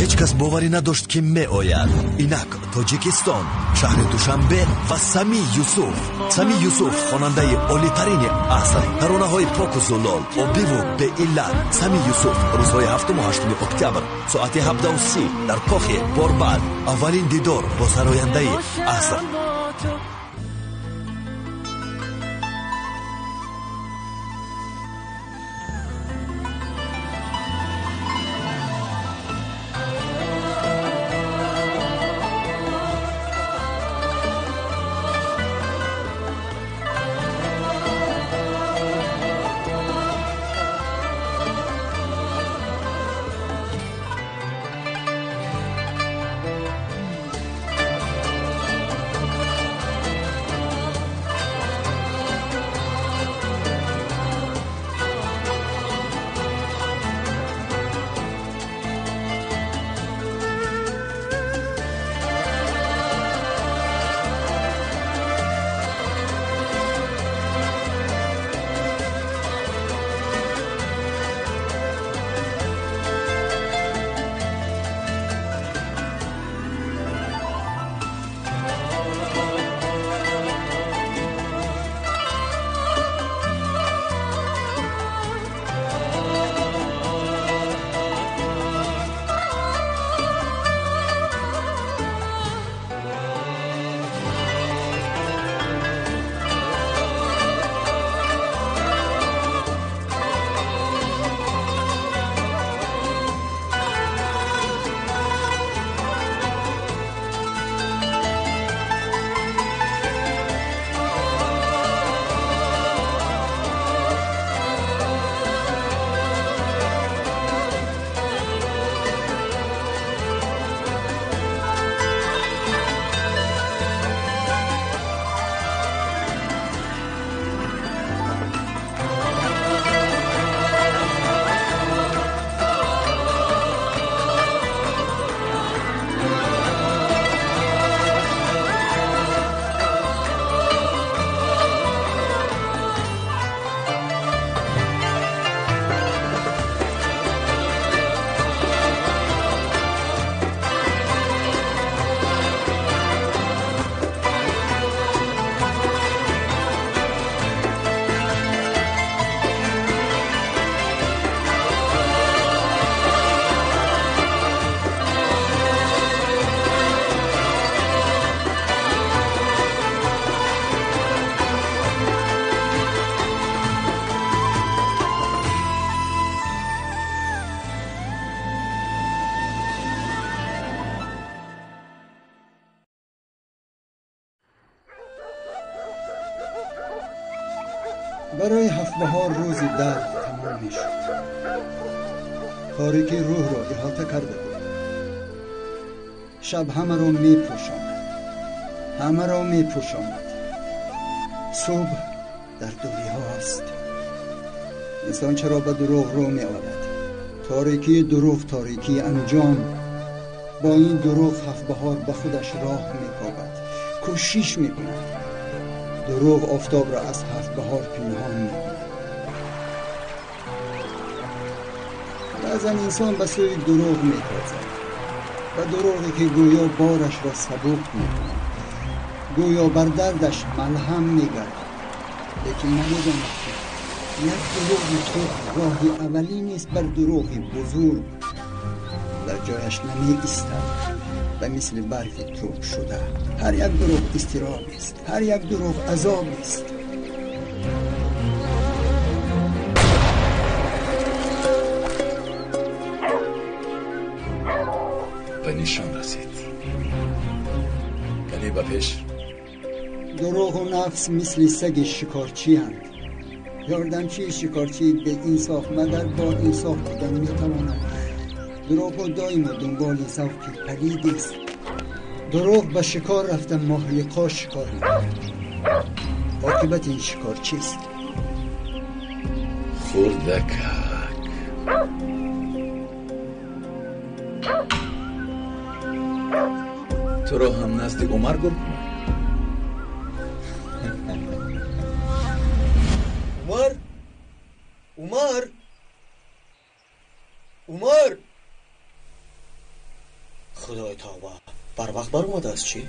Ҳеҷ кас боварӣ надошт, ки меояд. Инак Тоҷикистон, шаҳри Душанбе ва Сами Юсуф. Сами Юсуф, хонандаи олитарини аср, таронаҳои поку зулол, обиву беиллат. Сами Юсуф рӯзҳои 7-8 октябр соати 17:30 дар кохи Борбад. Аввалин дидор бо сарояндаи аср. Барои ҳафтбаҳор рӯзи дард тамом мешуд. Торикӣ рӯҳро иҳота карда буд. Шаб ҳамаро мепӯшонад, ҳамаро мепӯшонад. Субҳ дар дуриҳо аст. Инсон чаро ба дурӯғ рӯ меорад? Торикии дурӯғ, торикии анҷом. Бо ин дурӯғ ҳафтбаҳор ба худаш роҳ мекобад, кӯшиш мекунад. Дурӯғ офтобро аз ҳафтбаҳор пинҳон мекунад. Баъзан инсон ба сӯи дурӯғ метозад, ба дурӯғе ки гӯё борашро сабук мекунад, гӯё бар дардаш малҳам мегардад. Лекин намедонад, ки як дурӯғи хурд роҳи аввалин нест бар дурӯғи бузург. Дар ҷояш намеистад ва мисли барфи тӯб шуда. Ҳар як дурӯғ изтироб аст, ҳар як дурӯғ азоб аст. Ба нишон расид. Кане ба пеш. Дурӯғу нафс мисли саги шикорчианд. Ёрдамчии шикорчии беинсоф магар бо инсоф будан метавонад. Дурӯғ доимо дунболи завқи палид аст. Дурӯғ ба шикор рафта моҳлиқо шикор мекунад. Оқибати ин шикор чист? Хурдакак. Туро ҳам назди Умар гур кунам? Умар? Умар? Умар? Худои тавба, барвақт баромадааст чӣ?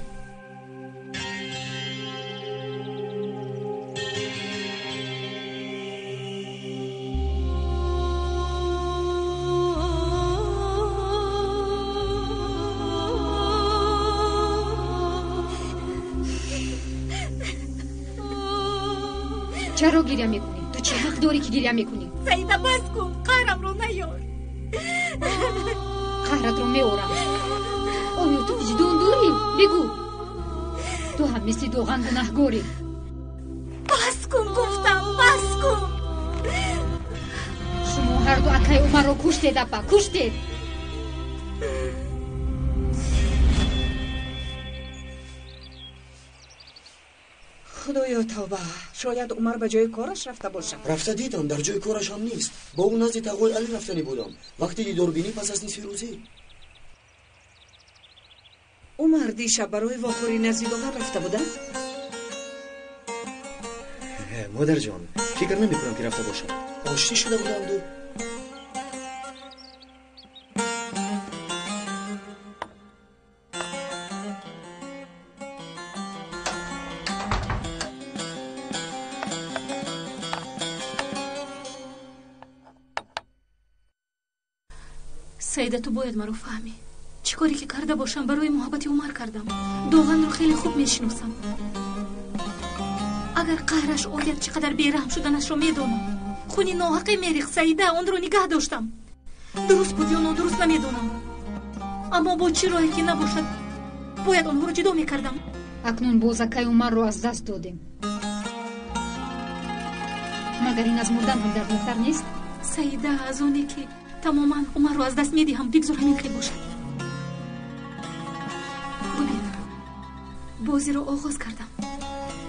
Чаро гиря мекунӣ? Ту чӣ ҳақ дорӣ, ки гиря мекунӣ? Саида, бас кун, қаҳрамро наёр. Қаҳратро меорам. Оё ту виҷдон дорӣ? Бигӯ, ту ҳам мисли Доған гунаҳгорӣ. Бас кун, гуфтам, бас кун. Шумо ҳарду акаи Умарро куштед, апа, куштед. Худоё, тавба, шояд Умар ба ҷои кораш рафта бошад. Рафта дидам, дар ҷои кораш ҳам нест. Бо ӯ назди тағои Алӣ рафтанӣ будам, вақти дидорбинӣ пас аз нисфи рӯзӣ. Умар дишаб барои вохӯрӣ назди Доған рафта буда? Модарҷон, фикр намекунам, ки рафта бошад. Оштӣ шуда буданду. Саида, ту бояд маро фаҳмӣ. Чӣ коре ки карда бошам, барои муҳаббати Умар кардам. Доғанро хеле хуб мешиносам. Агар қаҳраш ояд, чӣ қадар бераҳм шуданашро медонам. Хуни ноҳақе мерихт, Саида, онро нигаҳ доштам. Дуруст буд ё нодуруст, намедонам, аммо бо чӣ роҳе ки набошад, бояд онҳоро ҷудо мекардам. Акнун боз акаи Умарро аз даст додем. Магар ин аз мурдан ҳам дардноктар нест? Саида, аз оне ки тамоман Умарро аз даст медиҳам, бигзор ҳамин хел бошад. Бубин, бозиро оғоз кардам.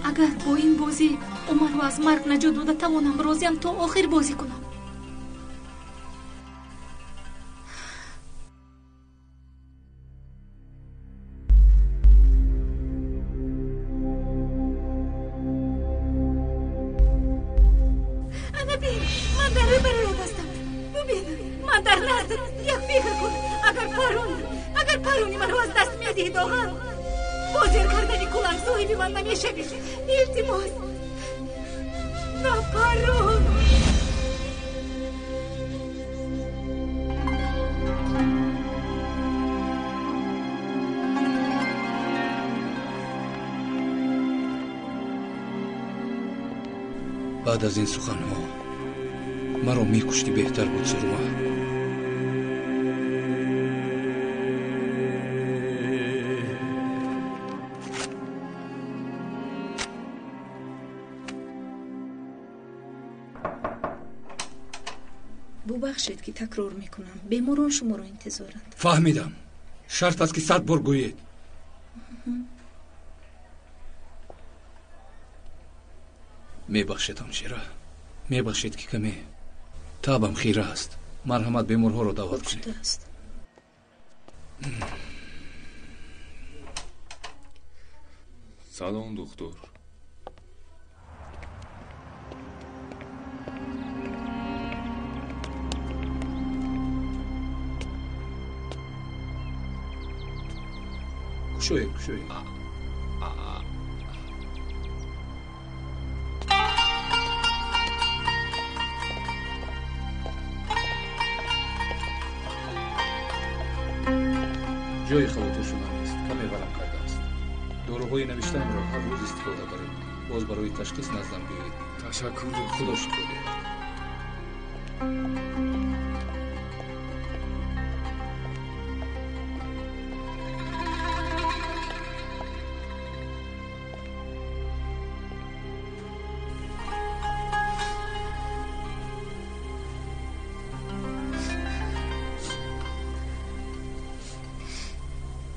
Агар бо ин бозӣ Умарро аз марг наҷот дода тавонам, розиям то охир бозӣ кунам. Ана бин, ман дар рӯбароят ҳастам. Бубин, ман дар наздат. Як фикр кун, агар парони маро аз даст медиҳӣ, Доған, бо зер кардани куланг соҳиби ман намешавӣ. Илтимос, напарон. Баъд аз ин суханҳо маро мекуштӣ беҳтар буд, Сурма. Бубахшед, ки такрор мекунам, беморон шуморо интизоранд. Фаҳмидам. Шарт аст, ки 100 бор гӯед. Мебахшед, ҳамшира, мебахшед, ки каме табам хира аст. Марҳамат, беморҳоро даъват кунед. Шудааст. Салом, духтур. Кушоед, кушоед. Ҷои хавотир шудан нест, каме варам кардааст. Доруҳои навиштаамро ҳар рӯз истифода баред. Боз барои ташхис наздам биёед. Ташаккур, духтур. Худо шифо диҳад.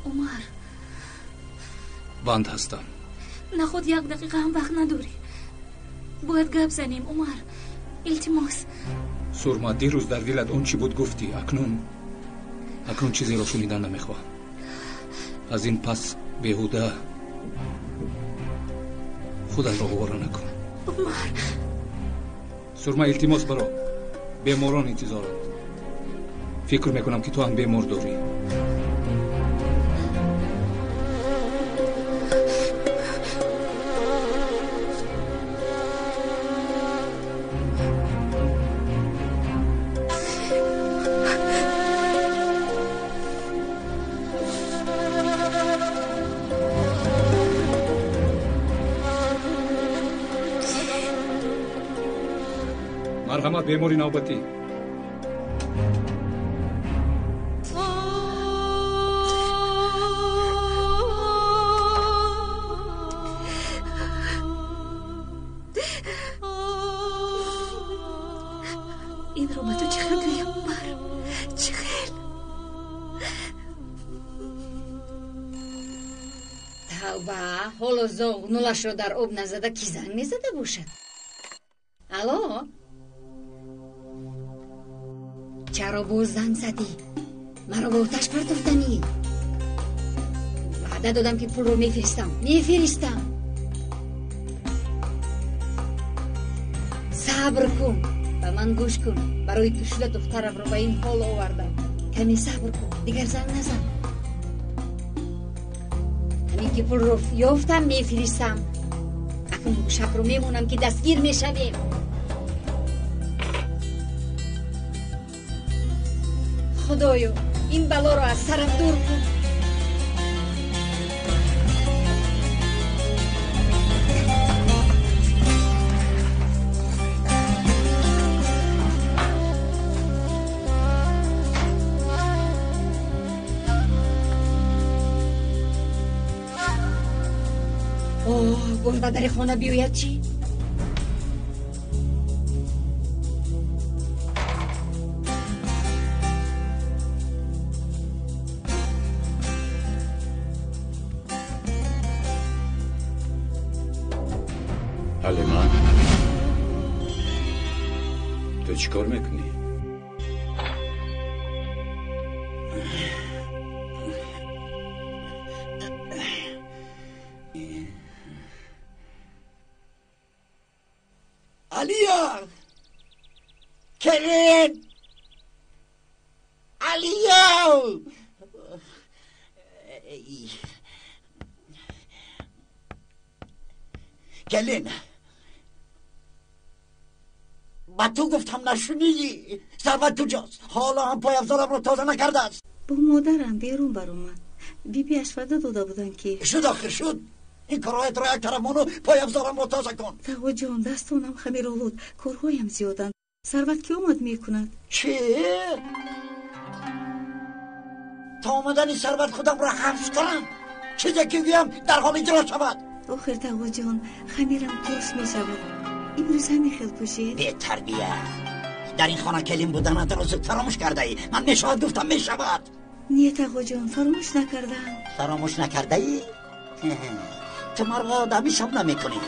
Умар, Банд ҳастам. Наход як дақиқа ҳам вақт надорӣ. Бояд гап занем, Умар, илтимос. Сурма, дирӯз дар дилат он чӣ буд, гуфтӣ. Акнун чизеро шунидан намехоҳам. Аз ин пас беҳуда худатро овора накун. Умар. Сурма, илтимос, баро, беморон интизоранд. Фикр мекунам, ки ту ҳам бемор дорӣ. Марҳамат, бемори навбатӣ. Инро ба ту чӣ хел гӯям, Умар? Чӣ хел? Тавба, ҳоло зоғ нулашро дар об назада ки занг мезада бошад? Алло? Чаро боз занг задӣ? Маро ба оташ партофтанӣ? Ваъда додам, ки пулро мефиристам. Мефиристам. Сабр кун. Ба ман гӯш кун. Барои ту шуда духтарамро ба ин ҳол овардам. Каме сабр кун. Дигар занг назан. Ҳамин ки пулро ёфтам, мефиристам. Акнун гӯшакро мемонам, ки дастгир мешавем. Худоё, ин балоро аз сарам дур кун. Оҳ, боз ба дари хона биёяд чӣ? Ҳалима, ту чӣ кор мекунӣ? Алия! Келин! Алия! Келин! Ба ту гуфтам, нашунидӣ? Сарват куҷост? Ҳоло ҳам пойафзоламро тоза накардааст. Бо модарам берун баромад. Бибиаш ваъда дода буданд, ки Шуд, охир шуд. Ин корҳоятро як тараф мону пойафзоламро тоза кун. Тағоҷон, дастонам хамиролуд, корҳоям зиёданд. Сарват ки омад, мекунад. Чӣ? То омадани Сарват худамро ҳабс кунам? Чизе ки гӯям, дар ҳол иҷро шавад. Охир, тағоҷон, хамирам турш мешавад. Имрӯз ҳамин хел пӯшед. Бетарбия! Дар ин хона келин буданатро зуд фаромӯш кардаӣ. Ман мешавад гуфтам, мешавад. Не, тағоҷон, фаромӯш накардаам. Фаромӯш накардаӣ? Ту маро одам ҳисоб намекунӣ.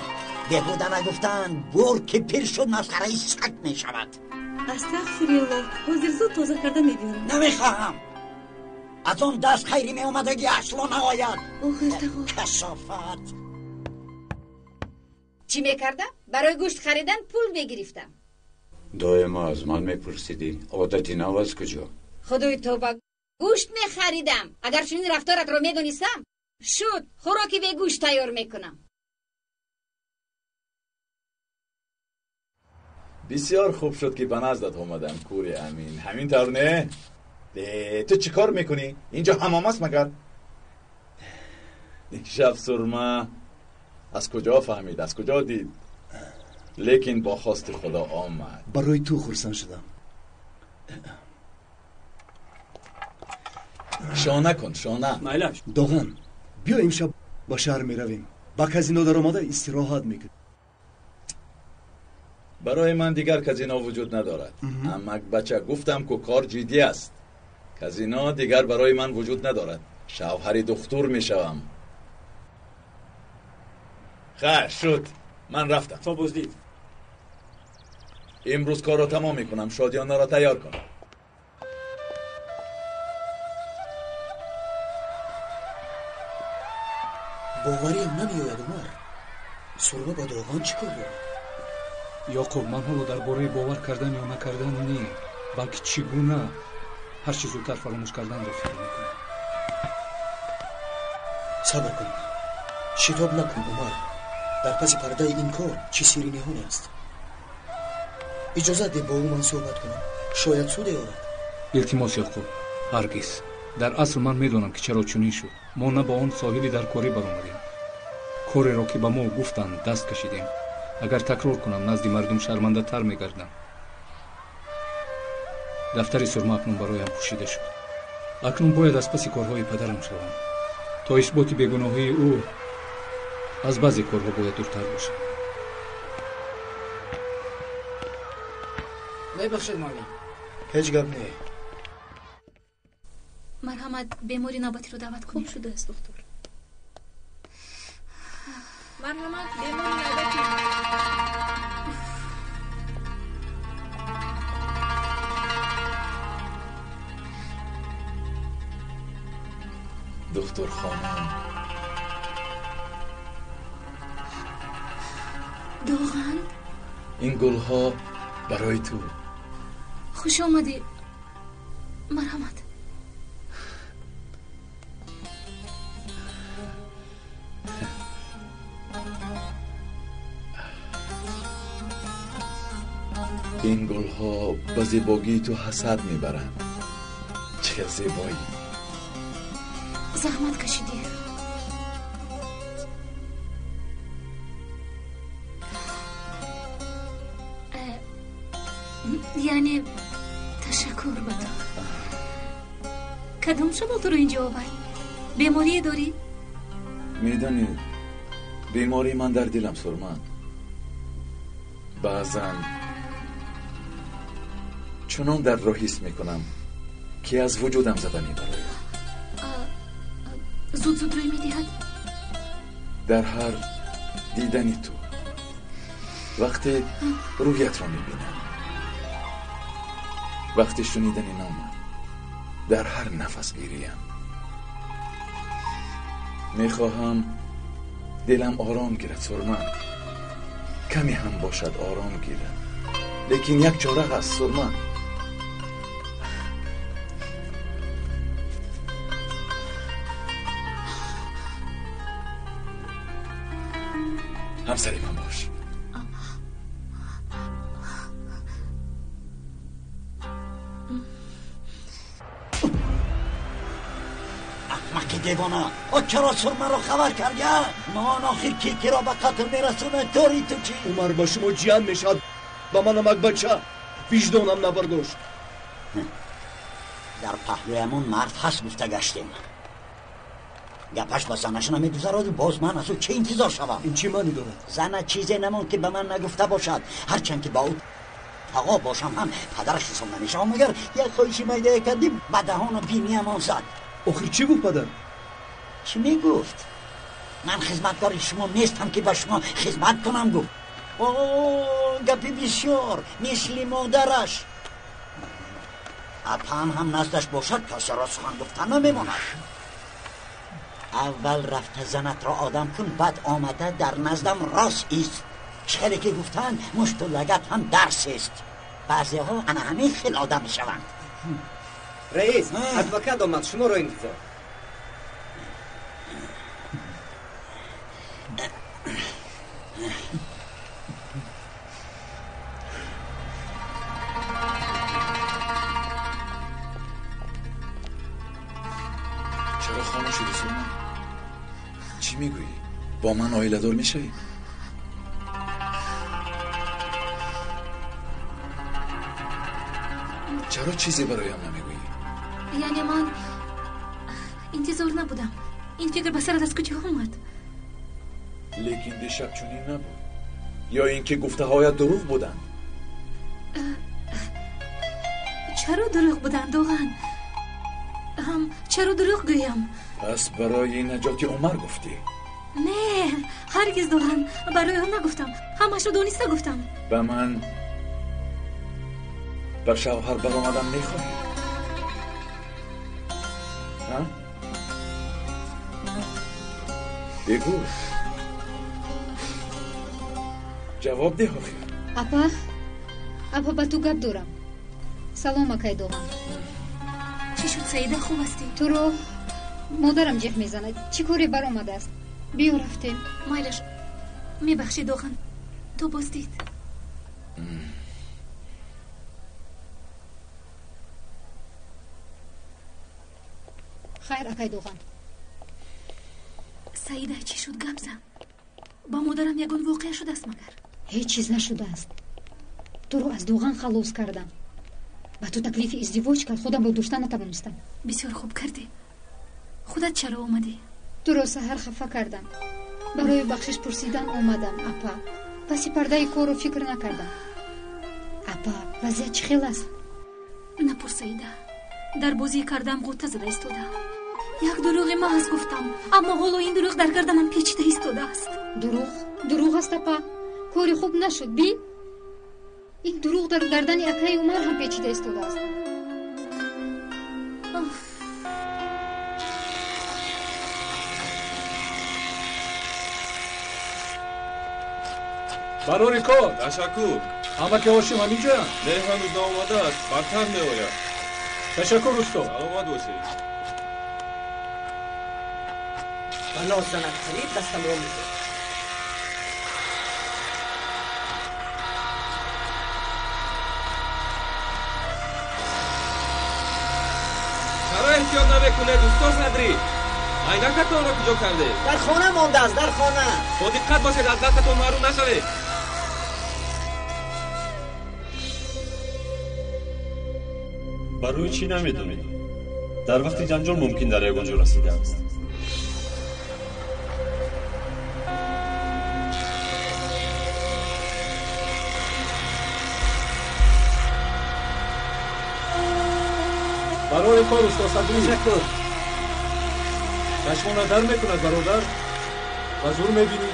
Беҳуда нагуфтанд, бур ки пир шуд, масхараи саг мешавад. Астағфируллоҳ, ҳозир зуд тоза карда мебиёрам. Намехоҳам. Аз он даст хайри меомадагӣ асло наояд. Охир, тағо. Касофат! Чӣ мекардам? Барои гӯшт харидан пул мегирифтам. Доимо аз ман мепурсидӣ, одати нав аз куҷо? Худои тоба, гӯшт мехаридам. Агар чунин рафторатро медонистам, шуд, хӯроки бегӯшт тайёр мекунам. Бисёр хуб шуд, ки ба наздат омадам, кури Амин. Ҳамин тавр, не? Ту чӣ кор мекунӣ? Инҷо ҳамом аст магар? Шаб Сурма аз куҷо фаҳмид, аз куҷо дид? Лекин бо хости Худо омад. Барои ту хурсанд шудам. Шона кун, шона. Майлаш. Доған, биё, имшаб ба шаҳр меравем. Ба казино даромада истироҳат мекунем. Барои ман дигар казино вуҷуд надорад. Амак бача, гуфтам ку, кор ҷиддӣ аст. Казино дигар барои ман вуҷуд надорад. Шавҳари духтур мешавам. Хайр шуд, ман рафтам. То боздид. Имрӯз корро тамом мекунам, шодиёнаро тайёр кун. Бовариам намеояд, Умар. Сурма ба Доған чӣ кор дорад? Ёқуб, ман ҳоло дар бораи бовар кардан ё накардан не, балки чӣ гуна ҳарчи зудтар фаромӯш карданро фикр мекунам. Сабр кун, шитоб накун, Умар. Дар паси пардаи ин кор чӣ сирри ниҳоне аст. Иҷозат деҳ, бо ӯ ман суҳбат кунам, шояд суде орад. Илтимос, Ёқуб, ҳаргиз. Дар асл ман медонам, ки чаро чунин шуд. Мо на ба он соҳили дар корӣ баромадем. Кореро, ки ба мо гуфтанд, даст кашидем. Агар такрор кунам, назди мардум шармандатар мегардам. Дафтари сурма акнун бароям пӯшида шуд. Акнун бояд аз паси корҳои падарам шавам. То исботи бегуноҳии ӯ аз баъзе корҳо бояд дуртар бошам. Мебахшед, муаллим. Ҳеҷ гап не. Марҳамат, бемори навбатиро даъват кунед. Хуб шудааст, духтур. Марҳамат, бемори навбатӣ. Духтур хонум. Доған? Ин гулҳо барои ту. Хуш омадӣ. Марҳамат. Ин гулҳо ба зебогии ту ҳасад мебаранд. Чӣ зебоӣ! Заҳмат кашидӣ. Яъне ташаккур ба ту. Кадом шамол туро инҷо овард? Беморие дорӣ? Медонӣ, бемории ман дар дилам, Сурма. Баъзан чунон дардро ҳис мекунам, ки аз вуҷудам зада мебарояд. Зуд зуд рӯй медиҳад? Дар ҳар дидани ту, вақте рӯятро мебинам, вақти шунидани номат, дар ҳар нафасгириям мехоҳам дилам ором гирад, Сурма. Каме ҳам бошад ором гирад. Лекин як чора ҳаст, Сурма. Ҳамсари ман бош. Аҳмақи девона, о чаро Сурмаро хабар кардӣ? Ман охир ки киро ба қатл мерасонад, дори ту чӣ? Умар ба шумо ҷиян мешавад, ба манам акбача. Виҷдонам набардошт. Дар паҳлӯямон мард ҳаст гуфта гаштем. Гапаш ба занаш намегузараду боз ман аз ӯ чӣ интизор шавам? Ин чӣ маънӣ дорад? Зана чизе намонд, ки ба ман нагуфта бошад. Ҳарчанд ки ба ӯ тағо бошам ҳам падараш ҳисоб намешавам. Магар як хоҳиши майдае кардӣ, ба даҳону биниямон зад. Охир чӣ гуфт падар? Чӣ мегуфт? Ман хизматкори шумо нестам, ки ба шумо хизмат кунам, гуфт. О, гапи бисёр, мисли модараш. Апаам ҳам наздаш бошад, касеро сухан гуфтан намемонад. Аввал рафта занатро одам кун, баъд омада дар наздам рост ист. Чӣ ки гуфтанд, мушту лагат ҳам дарс аст. Баъзеҳо ана ҳамин хел одам мешаванд. Раис, адвокат омад, шуморо интизор. Чаро хомӯш шудӣ, Сурма? Чӣ мегӯӣ? Бо ман оиладор мешавӣ? Чаро чизе бароям намегӯӣ? Яъне ман интизор набудам. Ин фикр ба сарат аз куҷо омад? Лекин дишаб чунин набуд. Ё ин ки гуфтаҳоят дурӯғ буданд? Чаро дурӯғ буданд, Доған? Ҳам чаро дурӯғ гӯям? Пас барои наҷоти Умар гуфтӣ? Не, ҳаргиз, Доған, барои он нагуфтам. Ҳамашро дониста гуфтам. Ба ман ба шавҳар баромадан мехоҳӣ? Ҳа? Бигӯ. Ҷавоб деҳ охир. Апа, апа, ба ту гап дорам. Салом, акай Доған. Чӣ шуд, Саида, хуб ҳастӣ? Туро модарам ҷеғ мезанад. Чӣ коре баромадааст? Биё рафтем. Майлаш, мебахшӣ, Доған, ту боз дид. Хайр, акай Доған. Саида, чӣ шуд, гап зан. Ба модарам ягон воқеа шудааст магар? Ҳеҷ чиз нашудааст. Туро аз Доған халос кардам. Ба ту таклифи издивоҷ кард, худамро дошта натавонистам. Бисёр хуб кардӣ. Худат чаро омадӣ? Туро саҳар хафа кардам. Барои бахшиш пурсидан омадам, апа. Паси пардаи корро фикр накардам. Апа, вазъият чӣ хел аст? Напурс, Саида. Дар бозӣ кардам ғӯта зада истодаам. Як дурӯғи маҳз гуфтам, аммо ҳоло ин дурӯғ дар гарданам печида истодааст. Дурӯғ? Дурӯғ аст, апа. Кори хуб нашуд, бин. Ин дурӯғ дар гардани акаи Умар ҳам печида истодааст. Барори кор. Ташаккур. Амаки Ҳошим ҳаминҷоянд? Не, ҳанӯз наомадааст. Бадтар меояд. Ташаккур, усто. Саломат бошед. Бало занад, қариб дастамро мебурд. Чаро эҳтиёт намекунед, усто Садрӣ? Айнакатонро куҷо кардед? Дар хона мондааст, дар хона. Бо диққат бошед, аз дастатон маҳрум нашавед. Барои чӣ намедонед? Дар вақти ҷанҷол мумкин дар ягон ҷо расидааст. Барои кор, усто Садрӣ. Ташаккур. Чашмона дар мекунад, бародар. Ба зур мебинӣ.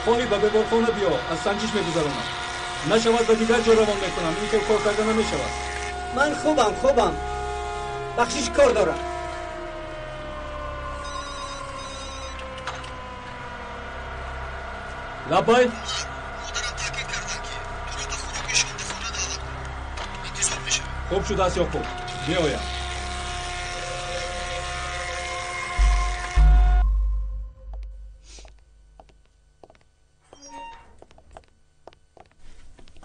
Хоҳӣ ба беморхона биё, аз санҷиш мегузаронам. Нашавад, ба дигар ҷо равон мекунам. Ин хел кор карда намешавад. Ман хубам, хубам. Бахшиш, кор дорам. Лаббай. Модарам таъкид карданд, ки туро ба хӯроки шом ба хона даъват кунам. Интизор мешавам. Хуб шудааст, Ёқуб. Меоям.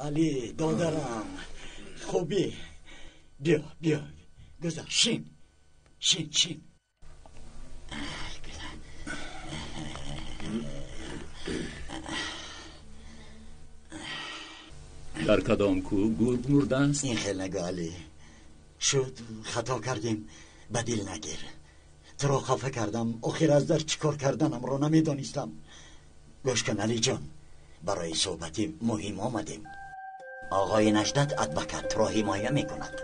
Алӣ, додарам, хубӣ? Биё, биё, гузар, шин, шин, шин. Дар кадом кӯҳ гург мурдааст? Ин хел нагӯ, Алӣ. Шуд, хато кардем, ба дил нагир. Туро хафа кардам, охир аз дар чӣ кор карданамро намедонистам. Гӯш кун, Алиҷон, барои суҳбати муҳим омадем. Оғои Наҷдат адвокат туро ҳимоя мекунад.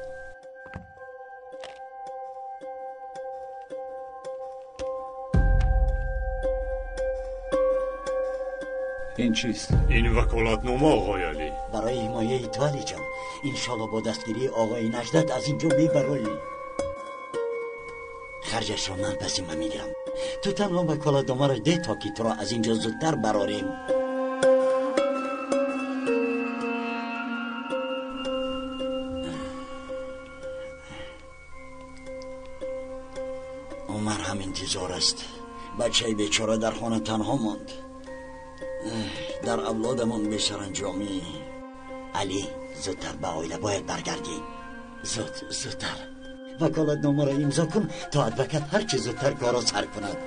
Ин чист? Ин ваколатнома, оғои Алӣ. Барои ҳимояи ту, Алиҷон. Иншолло бо дастгирии оғои Наҷдат аз ин ҷо мебароӣ. Харҷашро ман ба зимма мегирам. Ту танҳо ваколатномаро деҳ, то ки туро аз ин ҷо зудтар барорем. Умар ҳам интизор аст. Бачаи бечора дар хона танҳо монд. Дар авлодамон бесаранҷомӣ. Алӣ, зудтар ба оила бояд баргардӣ. Зуд, зудтар. Ваколатномаро имзо кун, то адвокат ҳарчи зудтар корро сар кунад.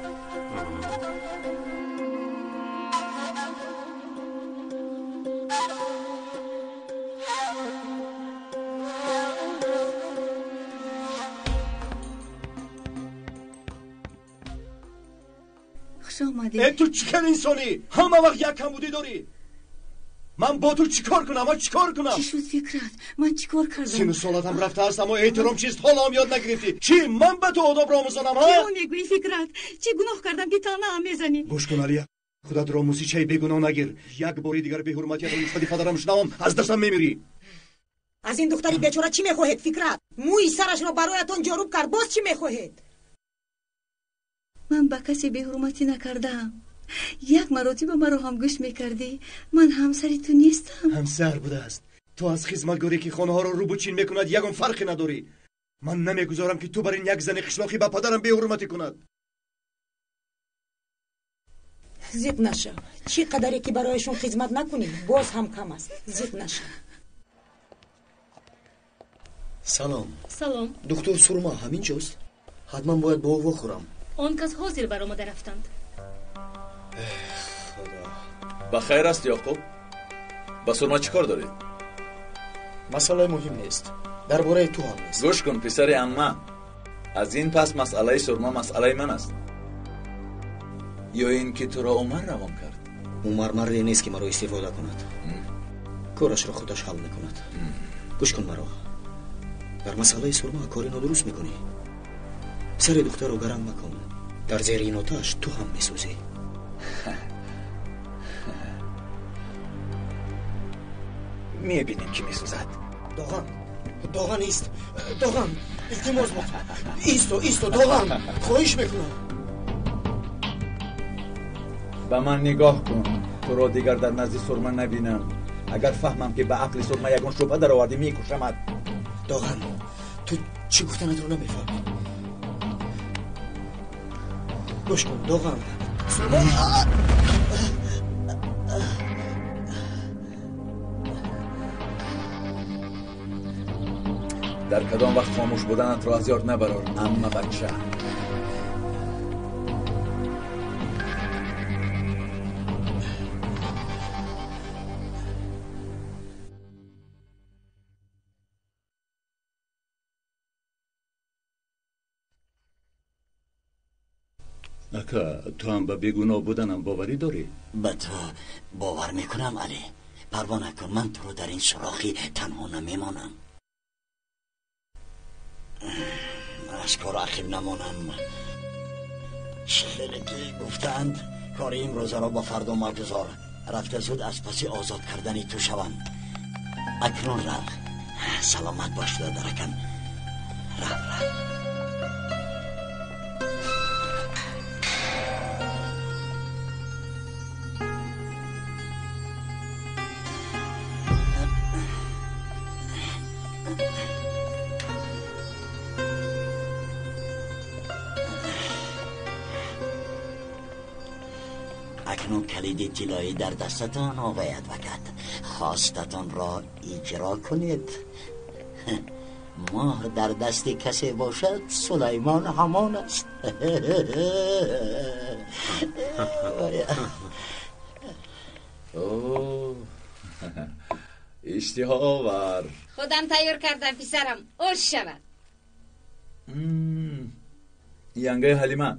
Э, ту чӣ хел инсонӣ? Ҳама вақт як камбудӣ дорӣ. Ман бо ту чӣ кор кунам? Чӣ кор кунам? Чӣ шуд, Фикрат? Ман чӣ кор кардам? Сину солатам рафтааст, аммо эҳтиром чист, ҳоло ҳам ёд нагирифтӣ. Чӣ ман ба ту одобро омӯзонам, ҳа? Чиро мегӯӣ, Фикрат? Чӣ гуноҳ кардам, ки таънаам мезанӣ? Гӯш кун, Алия, худатро мусичаи бегуноҳ нагир. Як бори дигар беҳурматиятро нисбати падарам шунавам, аз дастам мемирӣ. Аз ин духтари бечора чӣ мехоҳед, Фикрат? Мӯи сарашро бароятон ҷоруб кард, боз чӣ мехоҳед? Ман ба касе беҳурматӣ накардаам. Як маротиба маро ҳам гӯш мекардӣ. Ман ҳамсари ту нестам. Ҳамсар будааст. Ту аз хизматгоре ки хонаҳоро рӯбучин мекунад ягон фарқе надорӣ. Ман намегузорам, ки ту бар ин як зани қишлоқӣ ба падарам беҳурматӣ кунад. Зиқ нашав. Чӣ қадаре ки барояшон хизмат накунӣ, боз ҳам кам аст. Зиқ нашав. Салом. Салом. Доктор Сурма ҳамин ҷост? Ҳатман бояд бо ӯ вохӯрам. Он кас ҳозир баромада рафтанд. Худо. Ба хайр аст, Ёқуб? Ба Сурма чӣ кор доред? Масъалаи муҳим нест. Дар бораи ту ҳам нест. Гӯш кун, писари амма, аз ин пас масъалаи Сурма масъалаи ман аст. Ё ин ки туро Умар равон кард? Умар марде нест, ки маро истифода кунад. Корашро худаш ҳал мекунад. Гӯш кун маро, дар масъалаи Сурма кори нодуруст мекунӣ. Сари духтарро гарам макун, дар зери ин оташ ту ҳам месӯзӣ. Мебинем, ки месӯзад. Доған, Доған, ист, Доған, илтимос бо исто, исто, Доған, хоҳиш мекунам. Ба ман нигоҳ кун, туро дигар дар назди Сурма набинам. Агар фаҳмам, ки ба ақли Сурма ягон шубҳа даровардӣ, мекушамад. Доған, ту чӣ гуфтанатро намефаҳмӣ. Гӯш кун, Доған, Сурма. Дар кадом вақт хомӯш буданатро аз ёд набарор, амма бача. Ака, ту ҳам ба бегуноҳ буданам боварӣ дорӣ? Ба ту бовар мекунам, Алӣ. Парво накун, ман туро дар ин сурохӣ танҳо намемонам. Аз кор ақиб намонам. Хеле ки гуфтаанд, кори имрӯзаро ба фардо магузор. Рафта зуд аз паси озод кардани ту шавам. Акнун рав. Саломат бош, додаракам. Рав, рав. Акнун калиди тиллоӣ дар дастатон, оғои адвокат. Хостатонро иҷро кунед. Моҳр дар дасти касе бошад, Сулаймон ҳамон аст. Иштиҳоовар. Худам тайёр кардам, писарам, ош шавад. Янгаи Ҳалима,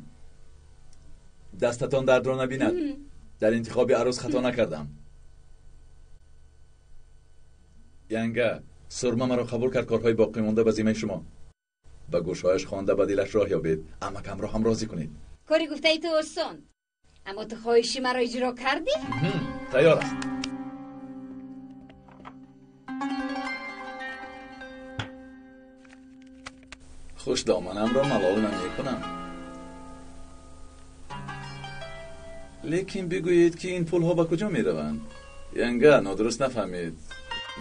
дастатон дардро набинад. Дар интихоби арӯс хато накардам. Янга, Сурма маро қабул кард, корҳои боқӣ монда ба зиммаи шумо. Ба гӯшҳояш хонда ба дилаш роҳ ёбед. Амакамро ҳам розӣ кунед. Кори гуфтаи ту осон, аммо ту хоҳиши маро иҷро кардӣ? Тайёр аст. Хушдоманамро малол намекунам. Лекин бигӯед, ки ин пулҳо ба куҷо мераванд? Янга, нодуруст нафаҳмед.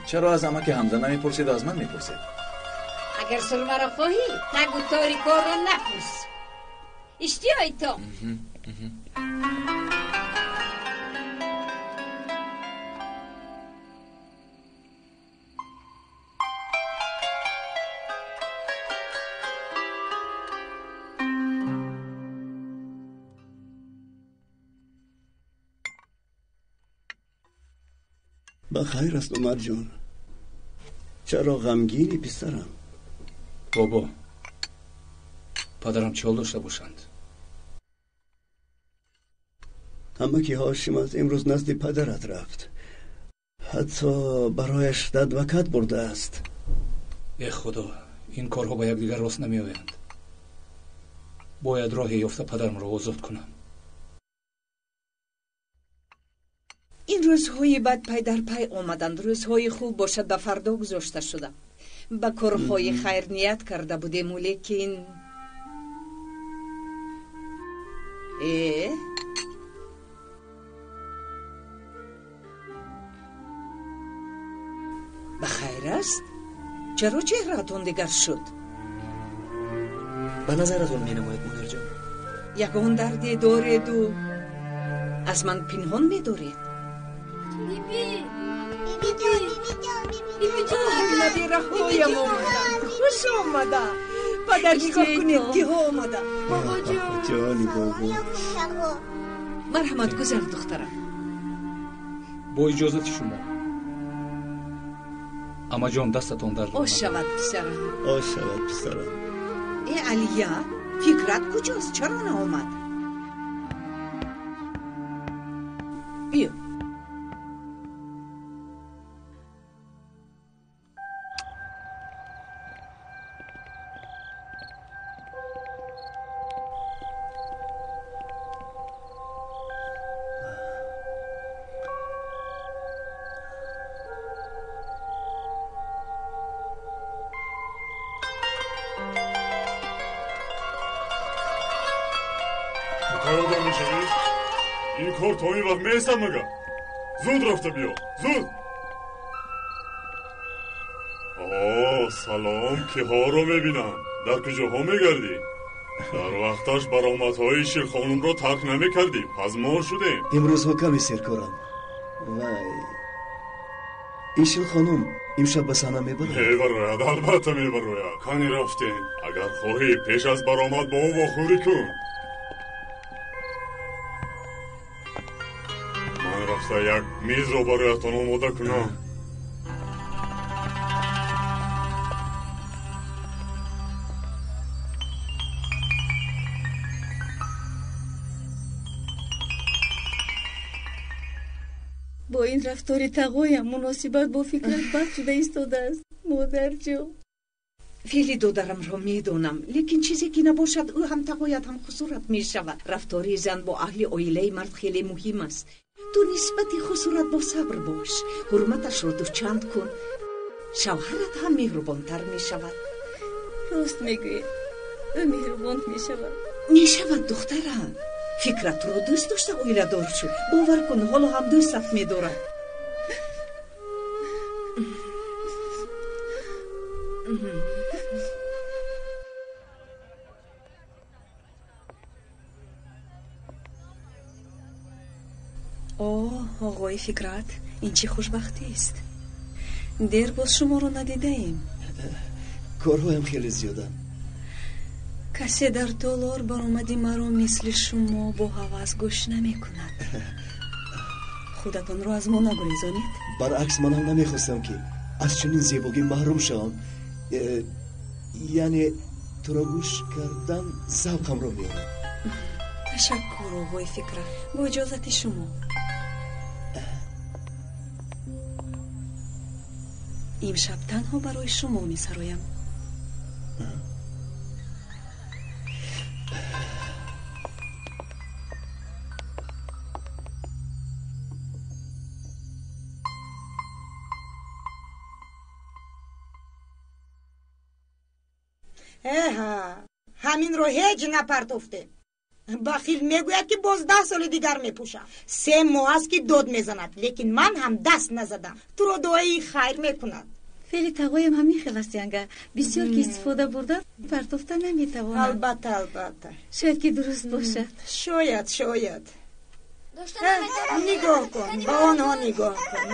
Чаро аз амаки Ҳамза намепурсед, аз ман мепурсед? Агар Сурмаро хоҳӣ, тагу тори корро напурс. Иштиҳои то. Ба хайр аст, Умарҷон? Чаро ғамгинӣ, писарам? Бобо, падарам чӣ ҳол дошта бошанд? Амаки Ҳошимат имрӯз назди падарат рафт. Ҳатто барояш адвокат бурдааст. Э худо, ин корҳо ба якдигар рост намеоянд. Бояд роҳе ёфта падарамро озод кунам. Ин рӯзҳои бад пай дар пай омаданд. Рӯзҳои хуб бошад, ба фардо гузошта шуда. Ба корҳои хайр ният карда будему, лекин ба хайр аст? Чаро чеҳраатон дигар шуд? Ба назаратон менамояд, модарҷон. Ягон дарде дореду аз ман пинҳон медоред? Набираҳоям омаданд, хуш омада. Падар, нигоҳ кунед, киҳо омада. Ҷони бобо. Марҳамат, гузар, духтарам. Бо иҷозати шумо. Амаҷон, дастатон дард. Ош шавад, писарам. Ош шавад, писарам. Э, Алия, Фикрат куҷост? Чаро наомад? Биё. Ин кор то ин вақт меистад магар? Зуд рафта биё, зуд. О, салом, киҳоро мебинам. Дар куҷоҳо мегардӣ? Дар вақташ баромадҳои Ширхонумро тарк намекардӣ, пазмон шудем. Имрӯзҳо каме серкорам. Вай, Ишилхонум имшаб ба саҳна мебарояд? Мебарояд, албатта мебарояд. Кани рафтем. Агар хоҳӣ, пеш аз баромад бо ӯ вохӯрӣ кун. Ман рафта як мизро бароятон омода кунам. Бо ин рафтори тағоям муносибат бо Фикрат бад шуда истодааст, модарҷон. Феъли додарамро медонам, лекин чизе ки набошад, ӯ ҳам тағоят, ҳам хусурат мешавад. Рафтори зан бо аҳли оилаи мард хеле муҳим аст. Ту нисбати хусурат бо сабр бош, ҳурматашро дучанд кун, шавҳарат ҳам меҳрубонтар мешавад. Рост мегӯед, ӯ меҳрубон мешавад. Мешавад, духтарам. Фикрат туро дӯст дошта оиладор шуд. Бовар кун, ҳоло ҳам дӯстат медорад. О, оғои Фикрат, ин чӣ хушбахтист. Дер боз шуморо надидаем. Корҳоям хеле зиёданд. Касе дар толор баромади маро мисли шумо бо ҳавас гӯш намекунад. Худатонро аз мо нагурезонед. Баръакс, манам намехостам, ки аз чунин зебогӣ маҳрум шавам. Яъне туро гӯш кардан завқамро меорад. Ташаккур, оғои Фикрат. Бо иҷозати шумо. Имшаб танҳо барои шумо месароям. Эҳа, ҳаминро ҳеҷ напартофтем. Бахил мегӯяд, ки боз 10 соли дигар мепӯшам. 3 моҳ аст, ки дод мезанад, лекин ман ҳам даст назадам. Туро дуои хайр мекунад. Феъли тағоям ҳамин хел аст, янга. Бисёр ки истифода бурда, партофта наметавонад. Албатта, албатта. Шояд ки дуруст бошад. Шояд, шояд. Нигоҳ кун, ба онҳо нигоҳ кун.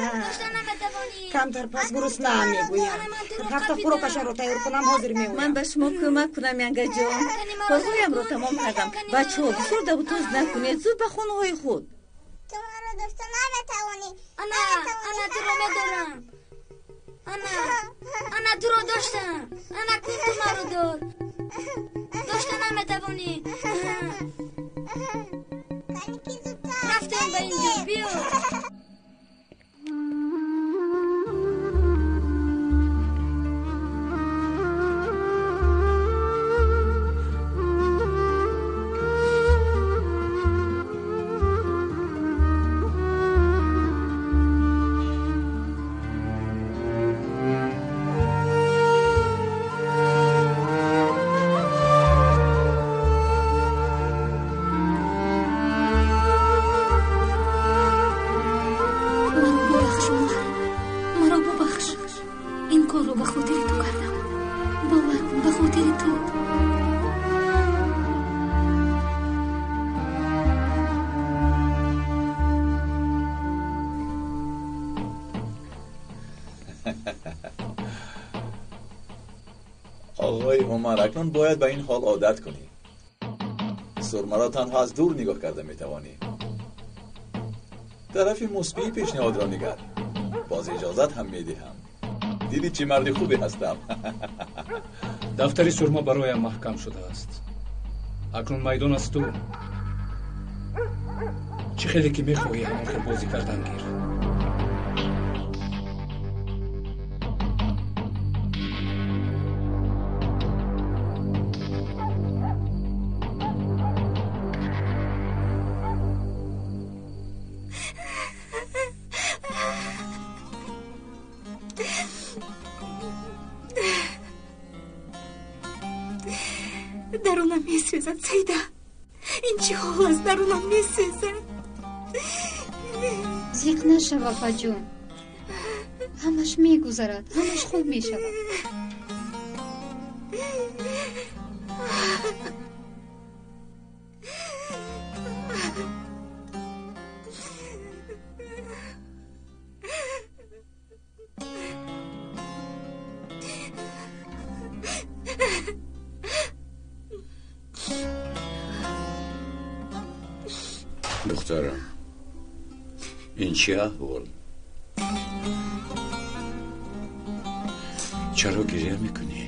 Камтар пас гурусна мегӯям. Рафта хӯрокашонро тайёр кунам, ҳозир меоям. Ман ба шумо кӯмак кунам, янгаҷон. Корҳоямро тамом кардам. Бачаҳо, бисёр давутоз накунед, зуд ба хонаҳои худ. Ту маро дошта наметавонӣ. Ана, ана туро медорам. Ана, ана туро доштам. Ана кун ту маро дор. Дошта наметавонӣ. Рафтем ба инҷо, биё. آقای عمر، اکنون باید به این حال عادت کنی. سرمه را تنها از دور نگاه کرده میتوانی. طرف مثبی پیشنهاد را نگر. باز اجازت هم میدهم. Дидӣ чӣ марди хубе ҳастам. Дафтари сурма бароям маҳкам шудааст. Акнун майдон аз ту. Чӣ хеле ки мехоҳӣ, ҳамон хел бозӣ кардан гир. Дарунам месӯзад, Саида. Ин чӣ ҳол аст? Дарунам месӯзад. Зиқ нашав, апаҷон. Ҳамаш мегузарад, ҳамаш хуб мешавад. Духтарам, ин чӣ аҳвол? Чаро гиря мекунӣ?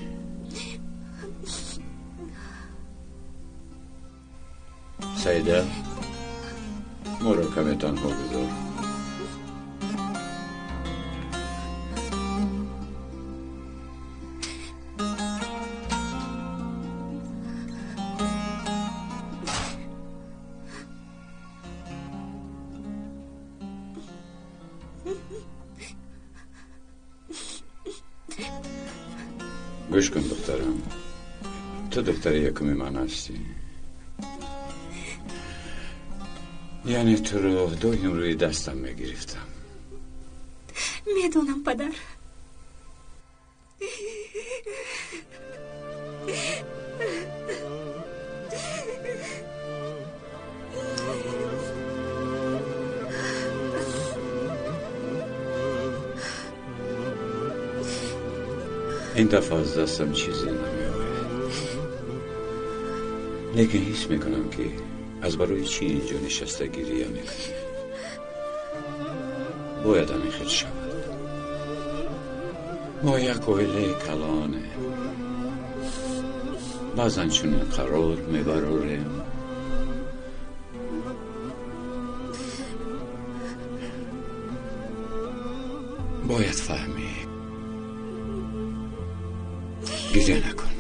Саида, моро каме танҳо гузор. Гӯш кун, духтарам, ту духтари якуми ман ҳастӣ, яъне туро доим рӯи дастам мегирифтам. Медонам, падар. Ин дафъа аз дастам чизе намеояд, лекин ҳис мекунам, ки аз барои чӣ инҷо нишаста гирия мекунӣ. Бояд ҳамин хел шавад. Мо як оилаи калонем, баъзан чунин қарор мебарорем. Бояд фаҳмӣ. Гиря накун.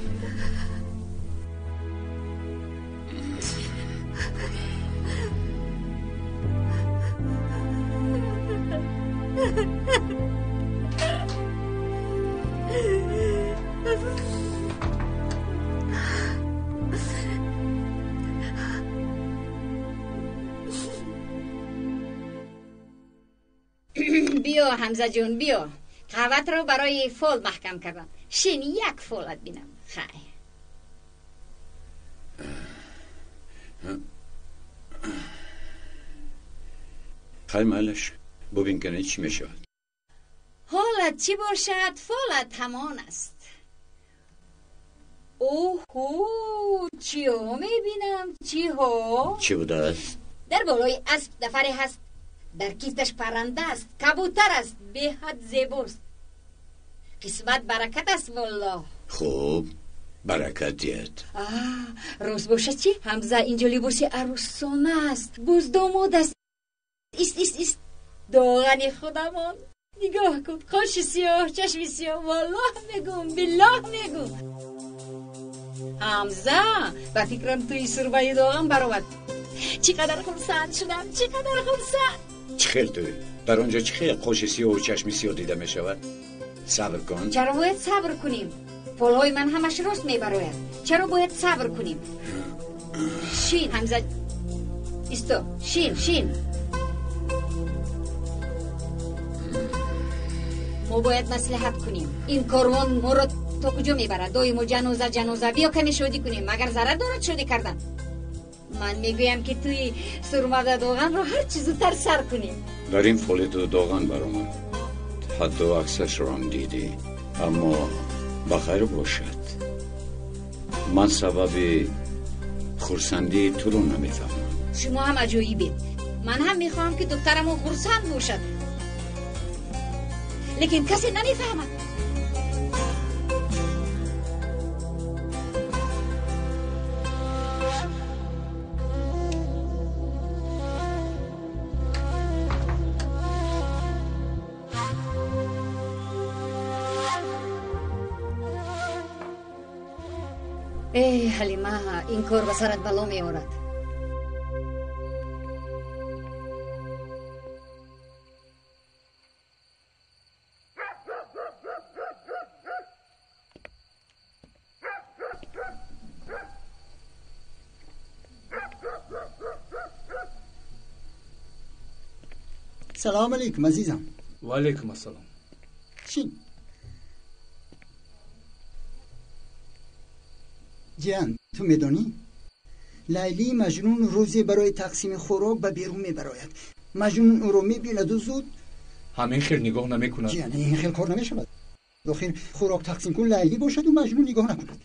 Биё, Ҳамзаҷон, биё. Қаҳватро барои фол маҳкам кардам. Шин, як фолат бинам. Хай. Хай, майлаш, бубин, кане чӣ мешавад. Ҳолат чӣ бошад, фолат ҳамон аст. Оҳу, чиҳо мебинам, чиҳо? Чӣ будааст? Дар болои асп нафаре ҳаст, дар кифташ парранда аст, кабутар аст, беҳад зебост. Қисмат баракат аст, воллоҳ. Хуб, баракат диҳад. Рост бошад чӣ? Ҳамза, инҷо либоси арӯсона аст, боз домод аст. Ист, ист, ист, доғани худамон. Нигоҳ кун, қоши сиёҳ, чашми сиёҳ. Воллоҳ мегӯм, биллоҳ мегӯм. Ҳамза, ба фикрам туи сурбаи доған баромад. Чӣ қадар хурсанд шудам, чӣ қадар хурсанд. Чӣ хел туй? Дар он ҷо чӣ хел қоши сиёҳу чашми сиёҳ дида мешавад? Сабр кун. Чаро бояд сабр кунем? Фолҳои ман ҳамаш рост мебарояд. Чаро бояд сабр кунем? Шин, Ҳамза, исто, шин, шин. Мо бояд маслиҳат кунем. Ин корвон моро то куҷо мебарад? Доимо ҷаноза, ҷаноза. Биё каме шодӣ кунем. Магар зарар дорад шодӣ кардан? Ман мегӯям, ки туи сурмада доғанро ҳарчи зудтар сар кунем. Дар ин фоли ту доған баромад, ҳатто аксашро ҳам дидӣ. Аммо ба хайр бошад, ман сабаби хурсандии туро намефаҳмам. Шумо ҳам аҷоибед. Ман ҳам мехоҳам, ки духтарамон хурсанд бошад, лекин касе намефаҳмад. Эй Ҳалима, ин кор ба сарат бало меорад. Салом алейкум, азизам. Ва алейкум ассалом. Чӣ? Ҷиан, ту медонӣ? Лайли Маҷнун рӯзе барои тақсими хӯрок ба берун мебарояд. Маҷнун ӯро мебинаду зуд ҳамин хел нигоҳ намекунад. Ҷиан, ин хел кор намешавад. Охир хӯрок тақсим кун Лайли бошаду Маҷнун нигоҳ накунад.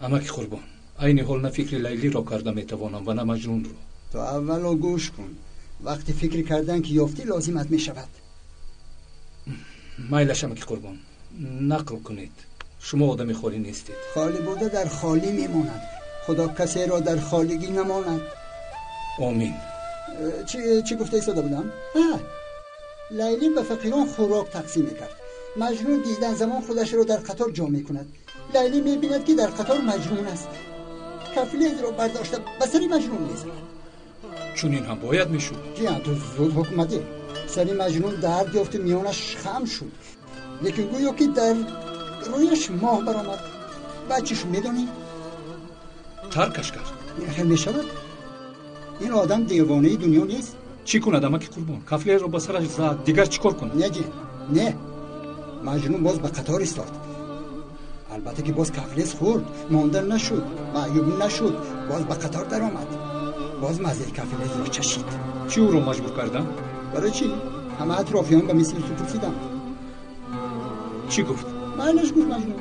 Амаки Қурбон, айни ҳол на фикри Лайлиро карда метавонам ва на Маҷнунро. То аввало гӯш кун. Вақти фикр кардан ки ёфтӣ лозимат мешавад. Майлаш, амаки Қурбон, нақл кунед. Шумо одами холӣ нестед. Холӣ буда дар холӣ мемонад. Худо касеро дар холигӣ намонад. Омин. Чӣ гуфта истода будам? Лайли ба фақирон хӯрок тақсим мекард. Маҷнун дидан замон худашро дар қатор ҷо мекунад. Лайли мебинад ки дар қатор Маҷнун аст. Кафлезро бардошта ба сари Маҷнун мезанад. Чунин ҳам бояд мешуд. Ҷиан, ту зуд ҳукмадӣ. Сари Маҷнун дард ёфту миёнаш хам шуд. Лекин гӯё ки дар рӯяш моҳ баромад. Баъд чӣ шуд медонӣ? Таркаш кард. Ин хел мешавад? Ин одам девонаи дунё нест. Чӣ кунад, амаки Қурбон? Кафлеро ба сараш зад, дигар чӣ кор кунад? Не, ҷиан, не. Маҷнун боз ба қатор истод. Албатта ки боз кафлез хӯрд, монда нашуд, маъюб нашуд, боз ба қатор даромад. Боз маззаи кафлезро чашид. Чӣ ӯро маҷбур кардам? Барои чӣ? Ҳама атрофиён ба мисли ту пурсиданд. Чӣ гуфт? Майлаш, гуфт Маҷнун.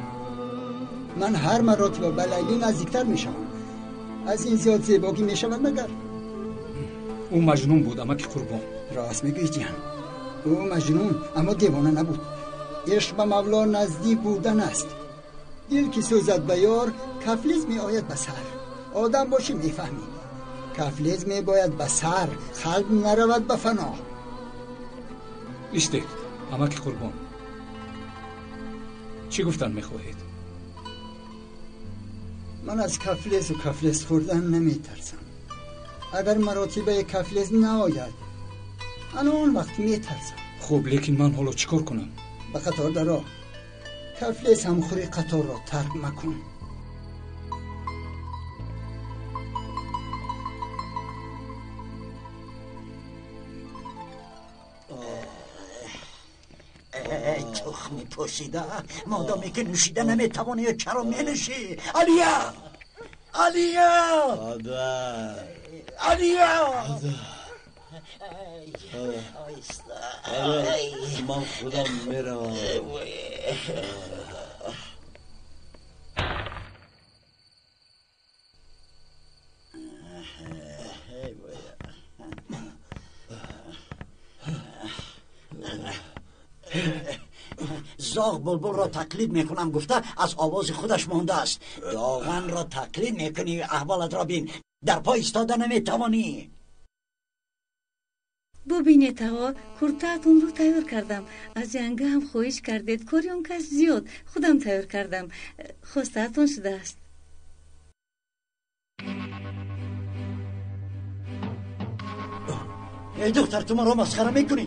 Ман ҳар маротиба ба Лайли наздиктар мешавам. Аз ин зиёд зебогӣ мешавад магар? Ӯ Маҷнун буд, амаки Қурбон. Рост мегӯӣ, ҷиан. Ӯ Маҷнун, аммо девона набуд. Ишқ ба Мавло наздик будан аст. Дил ки сӯзад ба ёр, кафлез меояд ба сар. Одам бошӣ мефаҳмӣ. Кафлез мебояд ба сар, қалб наравад ба фано. Истед, амаки Қурбон. Чӣ гуфтан мехоҳед? Ман аз кафлезу кафлез хӯрдан наметарсам. Агар маротибаи кафлез наояд, ана он вақт метарсам. Хуб, лекин ман ҳоло чӣ кор кунам? Ба қатор даро. Кафлез ҳамхӯри қаторро тарк макун. тухми пӯсида, модоме ки нӯшида наметавонӣ, чаро менӯшӣ? Алия, Алия, Алия, ман худам меравам. Зоғ булбулро тақлид мекунам гуфта аз овози худаш мондааст. Доғанро тақлид мекунӣ, аҳволатро бин, дар пой истода наметавонӣ. Бубинед, ағо, куртаатонро тайёр кардам. Аз янга ҳам хоҳиш кардед, кори он кас зиёд, худам тайёр кардам. Хостаатон шудааст. Эй духтар, ту маро масхара мекунӣ?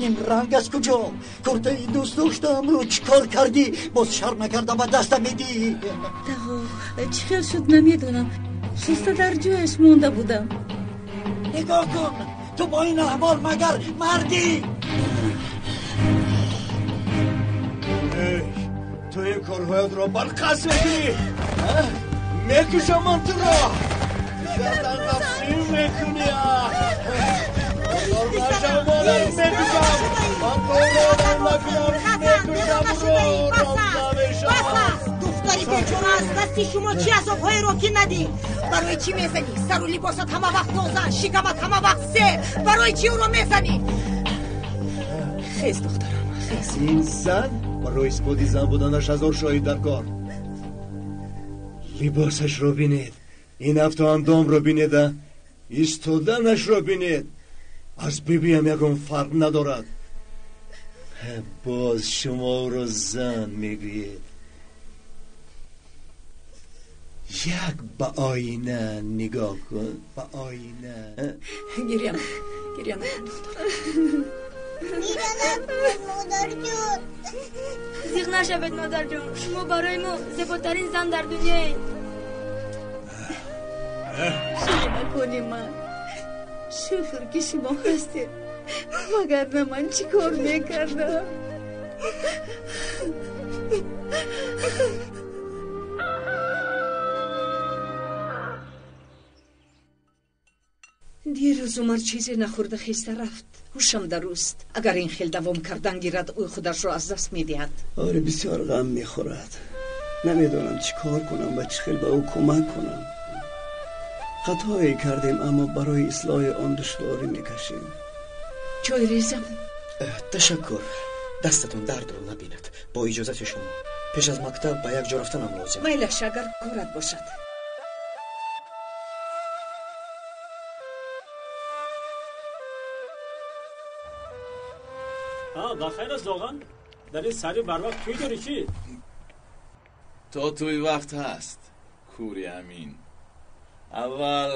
Ин ранг аз куҷо? Куртаи дӯст доштаамро чӣ кор кардӣ? Боз шарм накарда ба дастам медиҳӣ? Тағо, чӣ хел шуд намедонам. Шуста дар ҷояш монда будам. Нигоҳ кун, ту бо ин аҳвол магар мардӣ? Ту ин корҳоятро барқас мекунӣ? Мекушам ман туро! Гардан қафсӣ мекунӣ? Духтари бечора аз дасти шумо чӣ азобҳоеро ки надид? Барои чӣ мезанӣ? Сару либосат ҳама вақт тоза, шикамат ҳама вақт сер. Барои чӣ ӯро мезанӣ? Хез, духтарам, хез. Ин зан барои исботи зан буданаш ҳазор шоҳид дар кор. Либосашро бинед, ин афту андомро бинеда, истоданашро бинед. Аз бибиям ягон фарқ надорад. Боз шумо ӯро зан мегӯед. Як ба оина нигоҳ кун, ба оина. Гиря накун, гиря накун, духтар. Гиря накун, модарҷон. Зиқ нашавед, модарҷон. Шумо барои мо зеботарин зан дар дунёед. Ширинакони ман, шукр ки шумо ҳастед, вагарна ман чӣ кор мекардам? Дирӯз Умар чизе нахӯрда хеста рафт. Ҳушам даруст. Агар ин хел давом кардан гирад, ӯ худашро аз даст медиҳад. Оре, бисёр ғам мехӯрад. Намедонам чӣ кор кунам ва чӣ хел ба ӯ кӯмак кунам. Хатое кардем, аммо барои ислоҳи он душворӣ мекашем. Чой резам? Ташаккур. Дастатон дардро набинад. Бо иҷозати шумо. Пеш аз мактаб ба як ҷо рафтанам лозим. Майлаш, агар корат бошад. Ба хайр аст, Доған? Дар ин сари барвақт тӯй дорӣ чӣ? То тӯй вақт ҳаст, кури амин. Аввал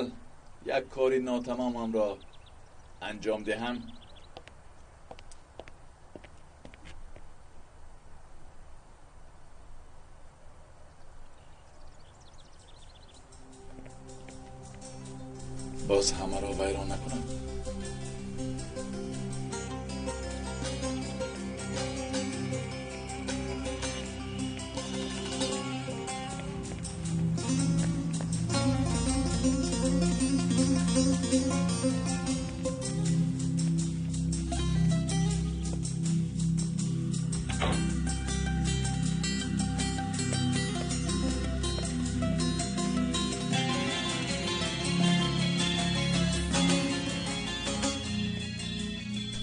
як кори нотамомамро анҷом диҳам. Боз ҳамаро вайрон накунам.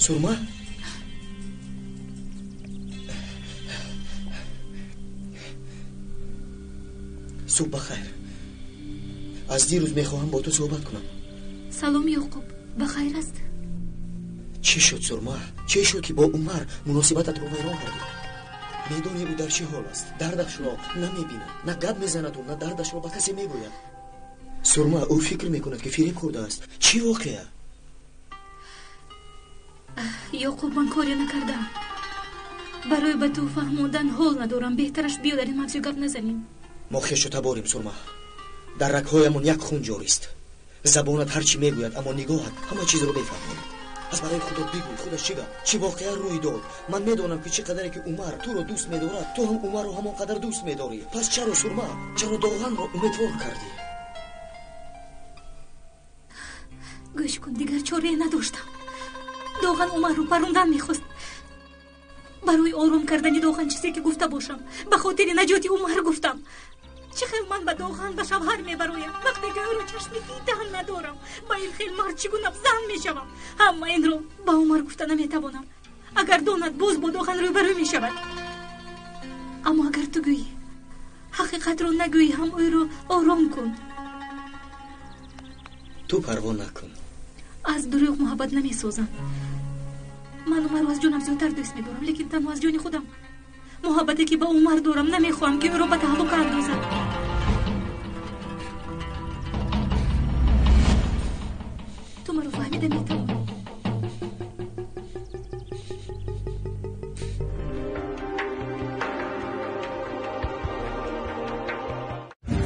Сурма? Субҳ бахайр. Аз дирӯз мехоҳам бо ту суҳбат кунам. Салом, Ёқуб. Ба хайр аст? Чӣ шуд, Сурма? Чӣ шуд, ки бо Умар муносибататро вайрон кардӣ? Медонӣ ӯ дар чӣ ҳол аст? Дардашро намебинад, на гап мезанаду на дардашро ба касе мегӯяд. Сурма, ӯ фикр мекунад, ки фиреб хӯрдааст. Чӣ воқеа? Ёқуб, ман коре накардам. Барои ба ту фаҳмондан ҳол надорам. Беҳтараш биё дар ин мавзӯъ гап назанем. Мо хешу таборем, Сурма. Дар рагҳоямон як хун ҷорист. Забонат ҳар чӣ мегӯяд, аммо нигоҳат ҳама чизро мефаҳмонад. Пас барои худо бигӯй, худаш чӣ гап? Чӣ воқеа рӯй дод? Ман медонам, ки чӣ қадаре ки Умар туро дӯст медорад, ту ҳам Умарро ҳамон қадар дӯст медорӣ. Пас чаро, Сурма, чаро Доғанро умедвор кардӣ? Гӯш кун, дигар чорае надоштам. Доған Умарро парондан мехост. Барои ором кардани Доған чизе ки гуфта бошам, ба хотири наҷоти Умар гуфтам. Чӣ хел ман ба Доған ба шавҳар мебароям, вақте ки ӯро чашми дидан надорам? Ба ин хел мард чӣ гуна зан мешавам? Ҳама инро ба Умар гуфта наметавонам. Агар донад, боз бо Доған рӯбарӯ мешавад. Аммо агар ту гӯӣ, ҳақиқатро нагӯӣ ҳам ӯро ором кун. Ту парво накун. Аз дурӯғ муҳаббат намесозам. Ман Умарро аз ҷонам зиёдтар дӯст медорам, лекин танҳо аз ҷони худам. Муҳаббате ки ба Умар дорам, намехоҳам, ки ӯро ба таҳлука андозад. Ту маро фаҳмида метавонӣ.